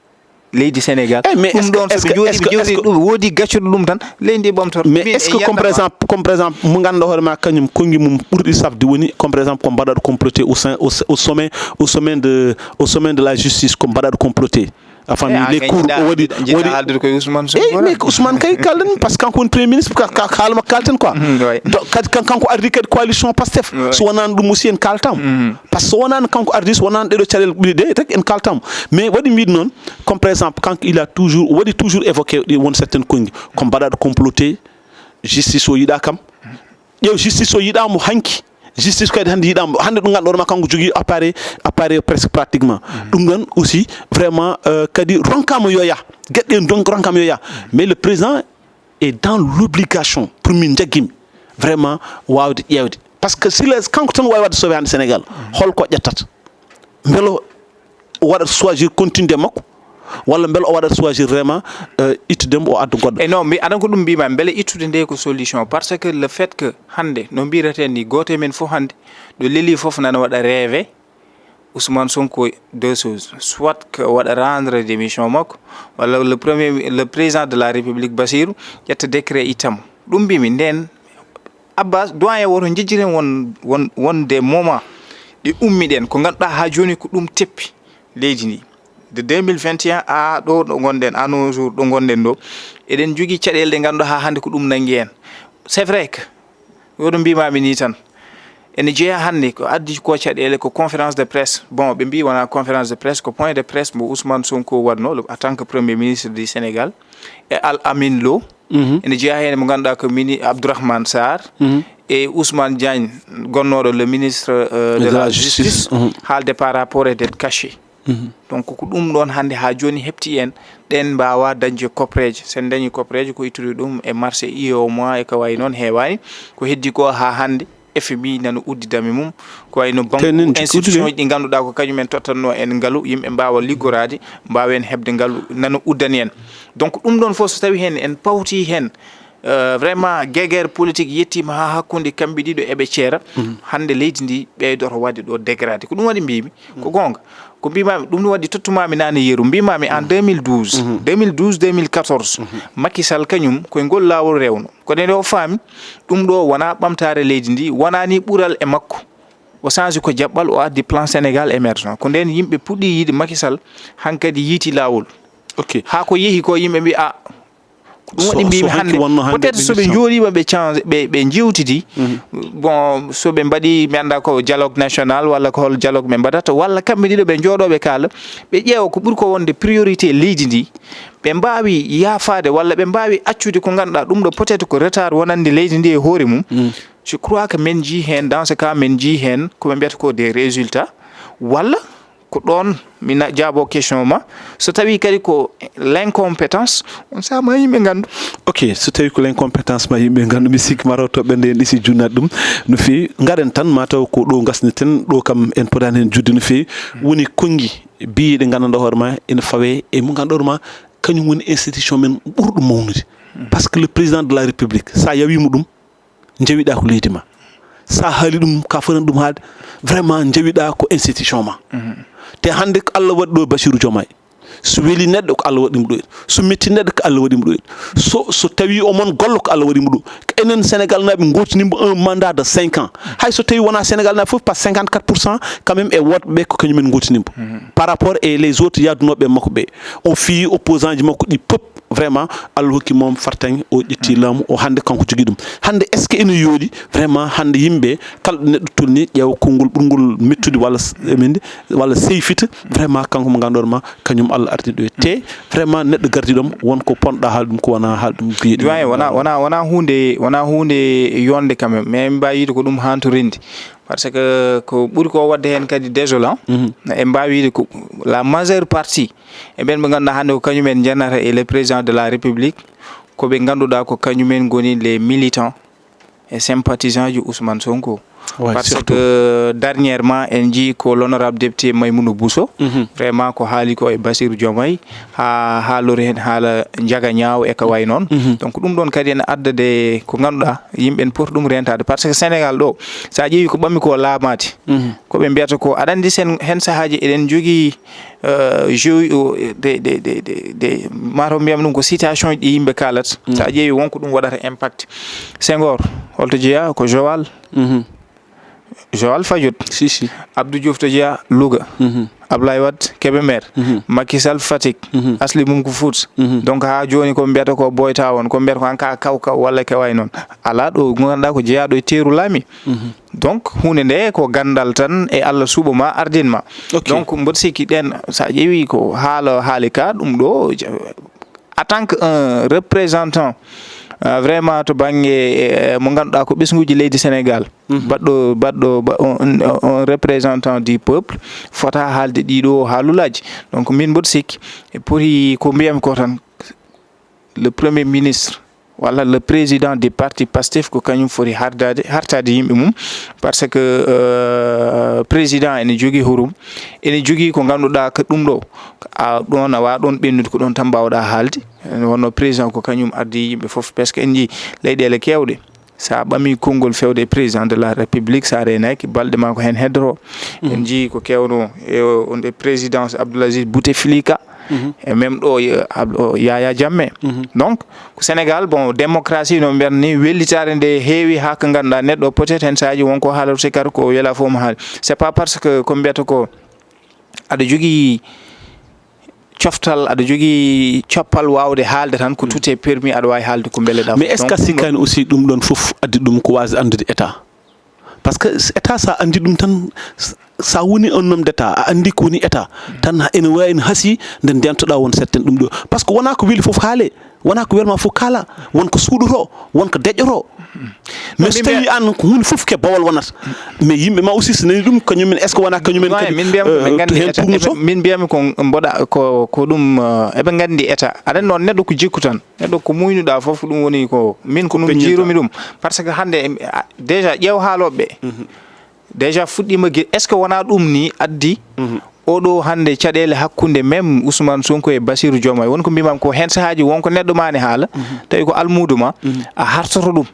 leydi Sénégal. Ɗum ɗon soɓe jooɗi ɓe jooɗi ɗum woodi gaccuɗo ɗum tan leydi ndi ɓamtoto. Mais est ce que comme par exemple comme par exemple mo ganduɗa hoore ma kañum konngi mum ɓurɗi safde woni comme par exemple ko mbaɗaɗo comploté au sein au sommet au sommet de au sommet de la justice ko mbaɗaɗo comploté. Enfin les cours o waɗi waɗi haaldude koye Ousmane Sonko mais ko Ousmane kay kalden parce que kanko woni premier ministre haalama kalten quoi. Kadi kanko ardi kadi coalition Pastef so wonani ɗum aussi en kaltam. Parce que so wonani kanko ardi so wonani ɗeɗo caɗele ɓiɗi ɗe rek en kaltam. Mais waɗi mbiɗ noon comme par exemple kanko il a toujours waɗi toujours évoqué ɗi won certaine konngi comme mbaɗaɗo comploté. Justice o yiɗa kam ƴeew justice o yiɗamo hanki. Justice kadi hannde yiɗama hannde ɗum ganduɗo ma kanko jogui appareil appareil presque pratiquement. Ɗum ɗon aussi vraiment kadi ronkama yo yah gueɗe ɗen donc ronkama yo yah. Mais le président est dans l'obligation pour min jaggimi vraiment wawde ƴeewde parce que sila kanko tan wawi wadde sauvé hannde Sénégal. Holko ƴettata beelo o waɗat choisir continude makko walla beele o waɗat choisir vraiment ittudemo o adda goɗɗo? E non mi aɗan ko ɗum mbima beele ittude nde ko solution parce que le fait que hannde no mbiraten ni goto e men fof hannde ɗo leeli fof nana waɗa rêve Ousmane Sonko deux choses soit que waɗa rendre démission makko walla le premier le président de la république Bassirou ƴetta décret ittamo. Ɗum mbimi nden Abbas doyen woto jejjiren won won wonde moment ɗi ummiɗen ko ganduɗa ha joni ko ɗum teppi leydi ndi de deux mille vingt et un ha ɗo ɗo gonɗen à nos jours ɗo gonɗen ɗo eɗen jogui caɗele ɗe ganduɗa ha hande ko ɗum nangui en. C'est vrai que woɗo mbimami ni tan ene jeeya hannde ko addi ko caɗele ko conférence de presse bon ɓe mbi wona conférence de presse ko point de presse mo Ousmane Sonko waɗno en tant que premier ministre du Sénégal e Al Amin Lo. Ene jeeya heen mo ngannduɗaa ko mini Abdourahmane Sarr e Ousmane Diagne gonnoɗo le ministre de la justice haalde par rapport e dette cachée. Donc ko ɗum ɗon hannde haa jooni heɓti en ɗen mbaawa dañde koppereeje. So en dañii koppereeje ko ittude ɗum e marché U E M O A e ko wayi noon heewaani. Ko heddi ko haa hannde F M I nana uddidami mum ko wayi no banque institution ji ɗi ngannduɗaa ko kañum en tottanno en ngalu yimɓe mbaawa liggoraade mbaawa en heɓde ngalu nana uddani en. Donc ɗum ɗon fof so tawi heen en pawti heen vraiment guerre politique yettiima haa hakkunde kamɓe ɗiɗo eɓe ceera. Hannde leydi ndi ɓeydoto waɗde ɗo dégradé ko ɗum waɗi mbimi ko goonga. Ko mbimami ɗum ɗum waɗi tottumami nane yeru mbimami en deux mille douze deux mille douze deux mille quatorze Macky Sall kañum koye ngol laawol rewno kono ene o faami ɗum ɗo wona ɓamtaare leydi ndi wonani ɓural e makko. O change ko jaɓɓal o addi plan Sénégal émergent ko nden yimɓe puɗɗi yiide Macky Sall hankadi yiiti laawol. Haa ko yehi ko yimɓe mbi a ɗum waɗi mbimi hannde peut être soɓe jooɗima ɓe change ɓe ɓe jewtidi bon soɓe mbaɗi mi annda ko dialogue national walla ko hol dialogue ɓe mbaɗata walla kamɓe ɗiɗo ɓe jooɗo ɓe kaala ɓe ƴeewa ko ɓuri ko wonde priorité leydi ndi ɓe mbawi yaafade walla ɓe mbawi accude ko ganduɗa ɗum ɗo peut être ko retard wonande leydi ndi e hoore mum. Je crois que min jii heen dans ce cas min jii heen ko ɓe mbiyata ko des résultats walla Ko ɗoon mi na- jaabo question ma. So tawii kadi ko l'incompétence, on sahaa ma yimɓe nganndu. Ok, so tawii ko l'incompétence ma yimɓe nganndu, mi sikki ma rewtoɓe nde en ɗisi junnat ɗum no feewi. Ngaren tan, ma taw ko ɗo ngasniten, ɗo kam en potaani heen judde no feewi. Woni konngi biyeɗe nganndanɗo hoore ma ene fawe e mo nganndanɗo hoore ma, kañum woni institution men ɓurɗo mawnude. Parce que le président de la République, sa yawimo ɗum, njawiɗa ko leydi ma. Sa haali ɗum ka fotani ɗum haalde, vraiment njawiɗa ko institution ma. Te hannde ko Allah waɗi ɗo Bassirou Diomaye. So weli neɗɗo ko Allah waɗimo ɗo. So metti neɗɗo ko Allah waɗimo ɗo. So, so tawi omon gollo ko Allah waɗimo ɗo. Enen Sénégal naaɓe ngootinimbo un mandat de cinq ans. Hay so tawi wona Sénégal naaɓe fof, par cinquante-quatre pour cent quand même e woɗɓe ko kañumen ngootinimbo. Par rapport e les autres yaadunoɓe e makko ɓe. O fii opposant ji makko ɗi pop. Vraiment, Allah hokki mo fartaŋŋe, o ƴetti laamu o, hannde kanko jogi ɗum. Hannde est-ce que ene yooɗi vraiment hannde yimɓe, kala ɗo neɗɗo tolni, ƴeewa konngol ɓurngol mettude walla s- minde, walla seyfita, vraiment kanko mo ngannduɗaa ma, kañum Allah ardi ɗo. Te vraiment neɗɗo gardi ɗum, won ko ponɗa haal ɗum, ko wona haal ɗum biyeɗe. Doyen, wona, wona, wona huunde, wona huunde yonde quand même, mais en mbaawi wiide ko ɗum hantorinde. Parce que ko ɓuri ko waɗde heen kadi désolant, en mbaawi wiide ko la majeure partie e ɓeen ɓe ngannduɗaa hannde ko kañum en njanata e le président de la République, ko ɓe ngannduɗaa ko kañum en ngoni les militants e sympathisants ji Ousmane Sonko. Ouais, parce surtout que dernièrement en njii ko l'honorable député Maimouna Bousso, vraiment ko haali ko e Bassirou Diomaye, ha haalori heen haala njaga ñaawo e ko wayi noon. Donc ɗum ɗoon kadi ene adda de ko ngannduɗaa yimɓe ene poti ɗum rentaade, parce que Sénégal ɗo, so a ƴeewi ko ɓammi ko laamaade, ko ɓe mbiyata ko, aɗa anndi sen heen sahaaji eɗen njogii, euh, jeu, o, de, de, de, de, de, mataw mbiyam ɗum ko citation ji ɗi yimɓe kaalata. So a ƴeewi wonko ɗum waɗata impact. Senghor, holto jeyaa? Ko Joal. Joal Fadiouth. Si, si. Abdou Diouf to jeyaa? Louga. Ablaye Wade Kébémer. Macky Sall Fatick. Asli mum ko Fouta. Donc haa jooni ko mbiyata ko Boy Town, ko mbiyata ko hanka kaw kaw walla ko wayi noon. Alaa ɗo ngannduɗaa ko jeyaaɗo e teeru laami. Donc huunde nde ko ganndal tan e Allah suɓo ma, ardin ma. Ok. Donc mboɗo sikki ɗeen, so a ƴeewi ko haala haali ka, ɗum ɗo, en tant que un représentant, euh, vraiment to bannge, euh, mo ngannduɗaa ko ɓesnguuji leydi Sénégal, baɗɗo, baɗɗo, ba- on, on, on représentant du peuple, fota haalde ɗiɗo haalulaaji. Donc min mboɗo sikki e poti ko mbiyami ko tan, le premier ministre walla le président du parti Pastef ko kañum foti hardaade, hartaade yimɓe mum, parce que, euh, président ene jogii hurum, ene jogii ko ngannduɗaa ko ɗum ɗo, a ɗoon a waawa ɗoon ɓennude, ko ɗoon tan mbaawɗaa haalde. Wonno président ko kañum ardi yimɓe fof, parce que en njii leyɗeele keewɗe, so a ɓamii konngol fewde e président de la République, so a reenaaki, balɗe ma ko heen heddoro. En njii ko keewno e o- on e présidence Abdoul Aziz Bouteflika, e même ɗo, e, Ab- o Yaya Jammeh. Donc ko Sénégal, bon, démocratie no mbiyata ni, wellitaare nde heewi haa ko ngannduɗaa neɗɗo peut-être heen sahaaji won ko haalata, si kadi ko wela fof mo haali. C'est pas parce que ko mbiyata ko aɗa jogii coftal, aɗa jogii coppal waawde haalde tan, ko tout est permis, aɗa waawi haalde ko mbeleɗaa. Mais est-ce que a sikkaani aussi ɗum ɗoon fof addi ɗum ko waasde anndude état? Parce que état, so a anndi ɗum tan, s- so a woni un homme d'état, a anndi ko woni état tan, ene waawi, ene hasii nde ndeentoɗaa won certaine ɗum ɗo. Parce que wonaa ko weli fof haale, wonaa ko welma fof kaala, won ko suuɗoto, won ko deƴƴoto. Mais so tawi an ko huunde fof ke bawal wonata, mais yimɓe ma aussi so nani ɗum, kañumen, est-ce que wona kañumen kadi, min mbiyami ko ɓe nganndi heen état, tuurnoto? Min mbiyami ko mboɗa ko, ko ɗum, euh, eɓe nganndi état. Aɗa anndi noon neɗɗo ko jikku tan, neɗɗo ko muuynuɗaa fof, ko ɗum woni ko min ko ɗum jiirumi ɗum. Parce que hannde, em, a- déjà ƴeew haalooɓe ɓe. Déjà fuɗɗiima ge- est-ce que wonaa ɗum ni addi oɗo hannde caɗeele hakkunde même Ousmane Sonko e Bassirou Diomaye? Won ko mbimam ko heen sahaaji won ko neɗɗo ma ne haala, tawi ko almuudo ma, a hartoto ɗum.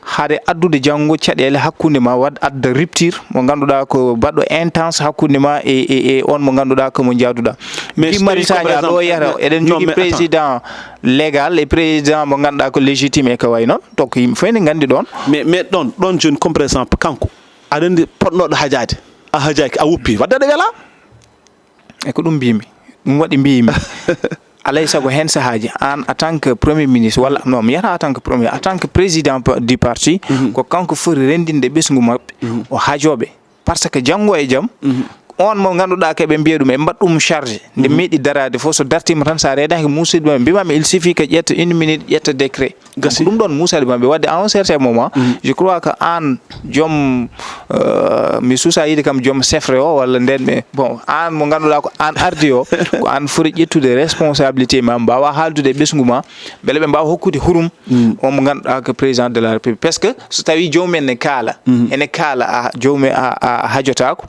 Haade addude janngo caɗeele hakkunde ma, waɗ adda rupture mo ngannduɗaa ko baɗɗo intense hakkunde ma e, e, e on mo ngannduɗaa ko mo njaaduɗaa. Mais Guy Marius Sagna ɗo yata, eɗen jogii président légal e président mo ngannduɗaa ko légitime e ko wayi noon. Donc yimɓe fof ne nganndi ɗoon. Mais, mais ɗoon, ɗoon jooni, comme par exemple, kanko, aɗa anndi potnoɗo hajaade, a hajaaki, a woppi, wadde aɗa wela. E ko ɗum mbimi, ɗum waɗi mbimi. Alay sago heen sahaaji, aan en tant que premier ministre, walla non, mi yiyata en tant que premier, en tant que président pa- du parti, ko kanko foti renndinde ɓesngu maɓɓe, o hajooɓe. Parce que janngo e jam, on mo ngannduɗaa ke ɓe mbiya ɗum e mbaɗ ɗum charge nde meeɗi daraade fof, so dartiima tan, so a reedaaki musidɓe maɓɓe mbimami il suffit que ƴetta une minute, ƴetta décret. Donc, gasi. Ɗum ɗoon muusade maɓɓe waɗde à un certain moment, je crois que aan joom, euh, mi suusa yiide kam joom sefre o walla nden ɓe, bon, aan mo ngannduɗaa ko aan ardi o, ko aan foti ƴettude responsabilité ma, mbaawa haaldude e ɓesngu ma, mbele ɓe mbaawa hokkude hurum on mo ngannduɗaa ko président de la République. Parce que so tawii joomum en ne kaala, ene kaala, a joomum a, a hajotaako,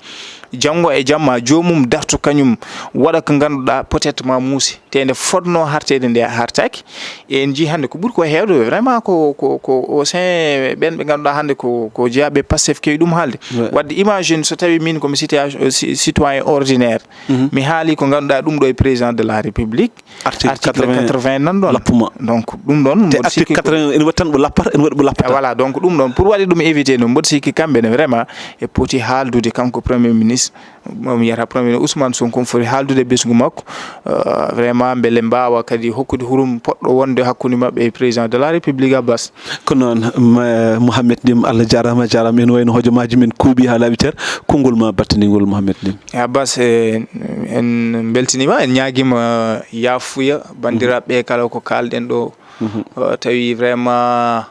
janngo e jamma joomum darto kañum waɗa ko ngannduɗaa peut-être ma muusi, te nde fotnoo harteede nde hartaaki. E en njii hannde ko ɓuri ko heewde vraiment ko, ko, ko au sein ɓen ɓe ngannduɗaa hannde ko, ko jeyaaɓe Pastef kewi ɗum haalde. Ouais. Waɗde imagine so tawii min ko mi situation, ci-, citoyen ordinaire, mi haali ko ngannduɗaa ɗum ɗo e président de la République, article quatre-vingts, quatre-vingts nan ɗoon. Lappuma. Donc ɗum ɗoon te mboɗo article sikki ko quatre-vingts ene waɗi tan ɓe lappata, ene waɗi ɓe lappata. Voilà, donc ɗum ɗoon pour waɗde ɗum éviter noon, mboɗo sikki kamɓe ne vraiment e poti haaldude kanko premier ministre, mo mi yiyata premier ministre Ousmane Sonko, foti haaldude ɓesngu makko, euh, vraiment mbele mbaawa kadi hokkude hurum poɗɗo wonde hakkunde maɓɓe e président de la République Abbas. Ko noon, ma-, Mouhamed Lim, Allah jaaraama, jaaraama. Ene wayno hojomaaji men kuuɓi haa laaɓi cer. Konngol ma battindiingol, Mouhamed Lim. Abbas, eh, en mbeltiniima, en ñaagiima yaafuya banndiraaɓe ɓe kala ko kaalɗen ɗo. Mhm. Eh, tawi vraiment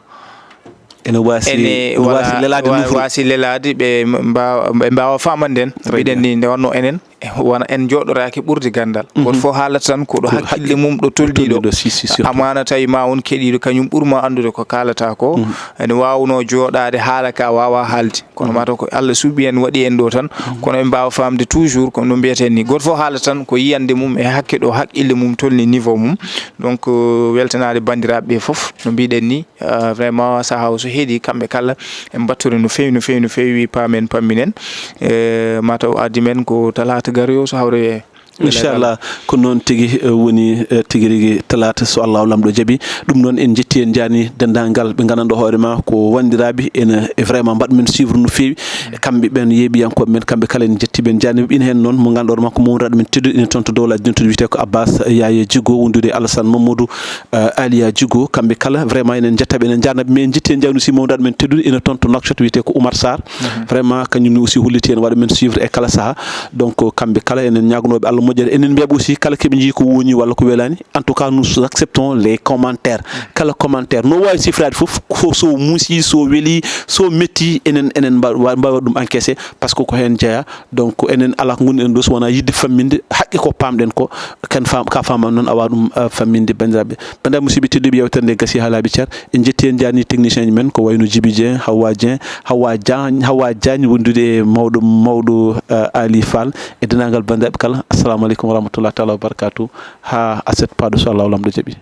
ene waasi, ene ene waasi wala-, lelaade wa-, nofru. Waasi lelaade, ɓe mbaawa, ɓe mbaawa faamande en. Très bien. Mbiɗen ni nde wonno enen, eh, wona en njooɗoraaki ɓurde ganndal. Mhm. Gooto fof haalata tan ko ɗo hakkille mum ɗo tolnii ɗo. Tolnii ɗo, si, si, surtout. Amaana tawi ma won keɗiiɗo, kañum ɓur ma anndude ko kaalata ko. Mhm. Ene waawnoo jooɗaade haala ka waawa haalde. Kono mataw ko Allah suɓi en, waɗi en ɗo tan. Mhm. Kono en mbaawa faamde toujours ko no mbiyaten ni. Gooto fof haala tan ko yiyannde mum e hakke ɗo hakkille mum tolni niveau mum. Donc, euh, weltanaade banndiraaɓe ɓe fof. No mbiɗen ni, euh, vraiment, sahaa o so heedi, kamɓe kala en mbattore no feewi, no feewi, no feewi, paamen, pamminen. Euh, mataw addi men ko talaata gari o so hawre Inchallah, ko noon tigi, eh, woni, eh, tigi rigi talaata, so Allahu Laamɗo jaɓi. Ɗum noon, en njetti, en njaani denndaangal ɓe nganndanɗo hoore ma ko wanndiraaɓe, ene, e vraiment mbaɗ men suivre no feewi. E kamɓe ɓeen yeeɓiyankooɓe men, kamɓe kala en njetti ɓe, en njaani ɓe. Ina heen noon mo ngannduɗo ma ko mawniraaɗo men tedduɗo ina toon to Dowla Dintol wiyetee ko Abbas Yaya Djigo, wondude e Alassane Mamadou, eh, Aliya Djigo. Kamɓe kala, vraiment, enen njetta ɓe, enen njaarna ɓe. Mais en njetti, en njaarni aussi mawniraaɗo men tedduɗo ina toon to Nouakchott wiyetee ko Oumar Sarr. Mhm. Vraiment, kañum ne aussi holliti en, waɗa men suivre e kala sahaa. Donc, kamɓe kala, enen ñaaganooɓe Allah moƴƴere. Enen mbiyaɓe aussi, kala keɓe njii ko woni walla ko welaani, en tout cas, nous acceptons les commentaires. Kala commentaire, no waawi sifraade fof, ko so muusi, so weli, so metti, enen, enen mba-, wa-, mbawa ɗum encaisser, parce que ko heen jeyaa. Donc, enen alaa ko ngonɗen ɗo, so wonaa yiɗde famminde, haqqe ko paamɗen ko, ken faam-, ka faama noon, awa ɗum, eh, famminde banndiraaɓe. Banndiraaɓe musidɓe tedduɓe, yewtere nde gasi haa laaɓi cer. En njetti, en njaarni technicien ji men, ko wayno Djiby Dieng, Hawa Dieng, Hawa Diagne, Hawa Diagne wondude e mawɗo, mawɗo, eh, Ali Fall, e denndaangal banndiraaɓe kala. Assalamu aleykum wa rahmatullahi taala wa barakatuh. Haa aset paaɗo, so Allahu Laamɗo jaɓi.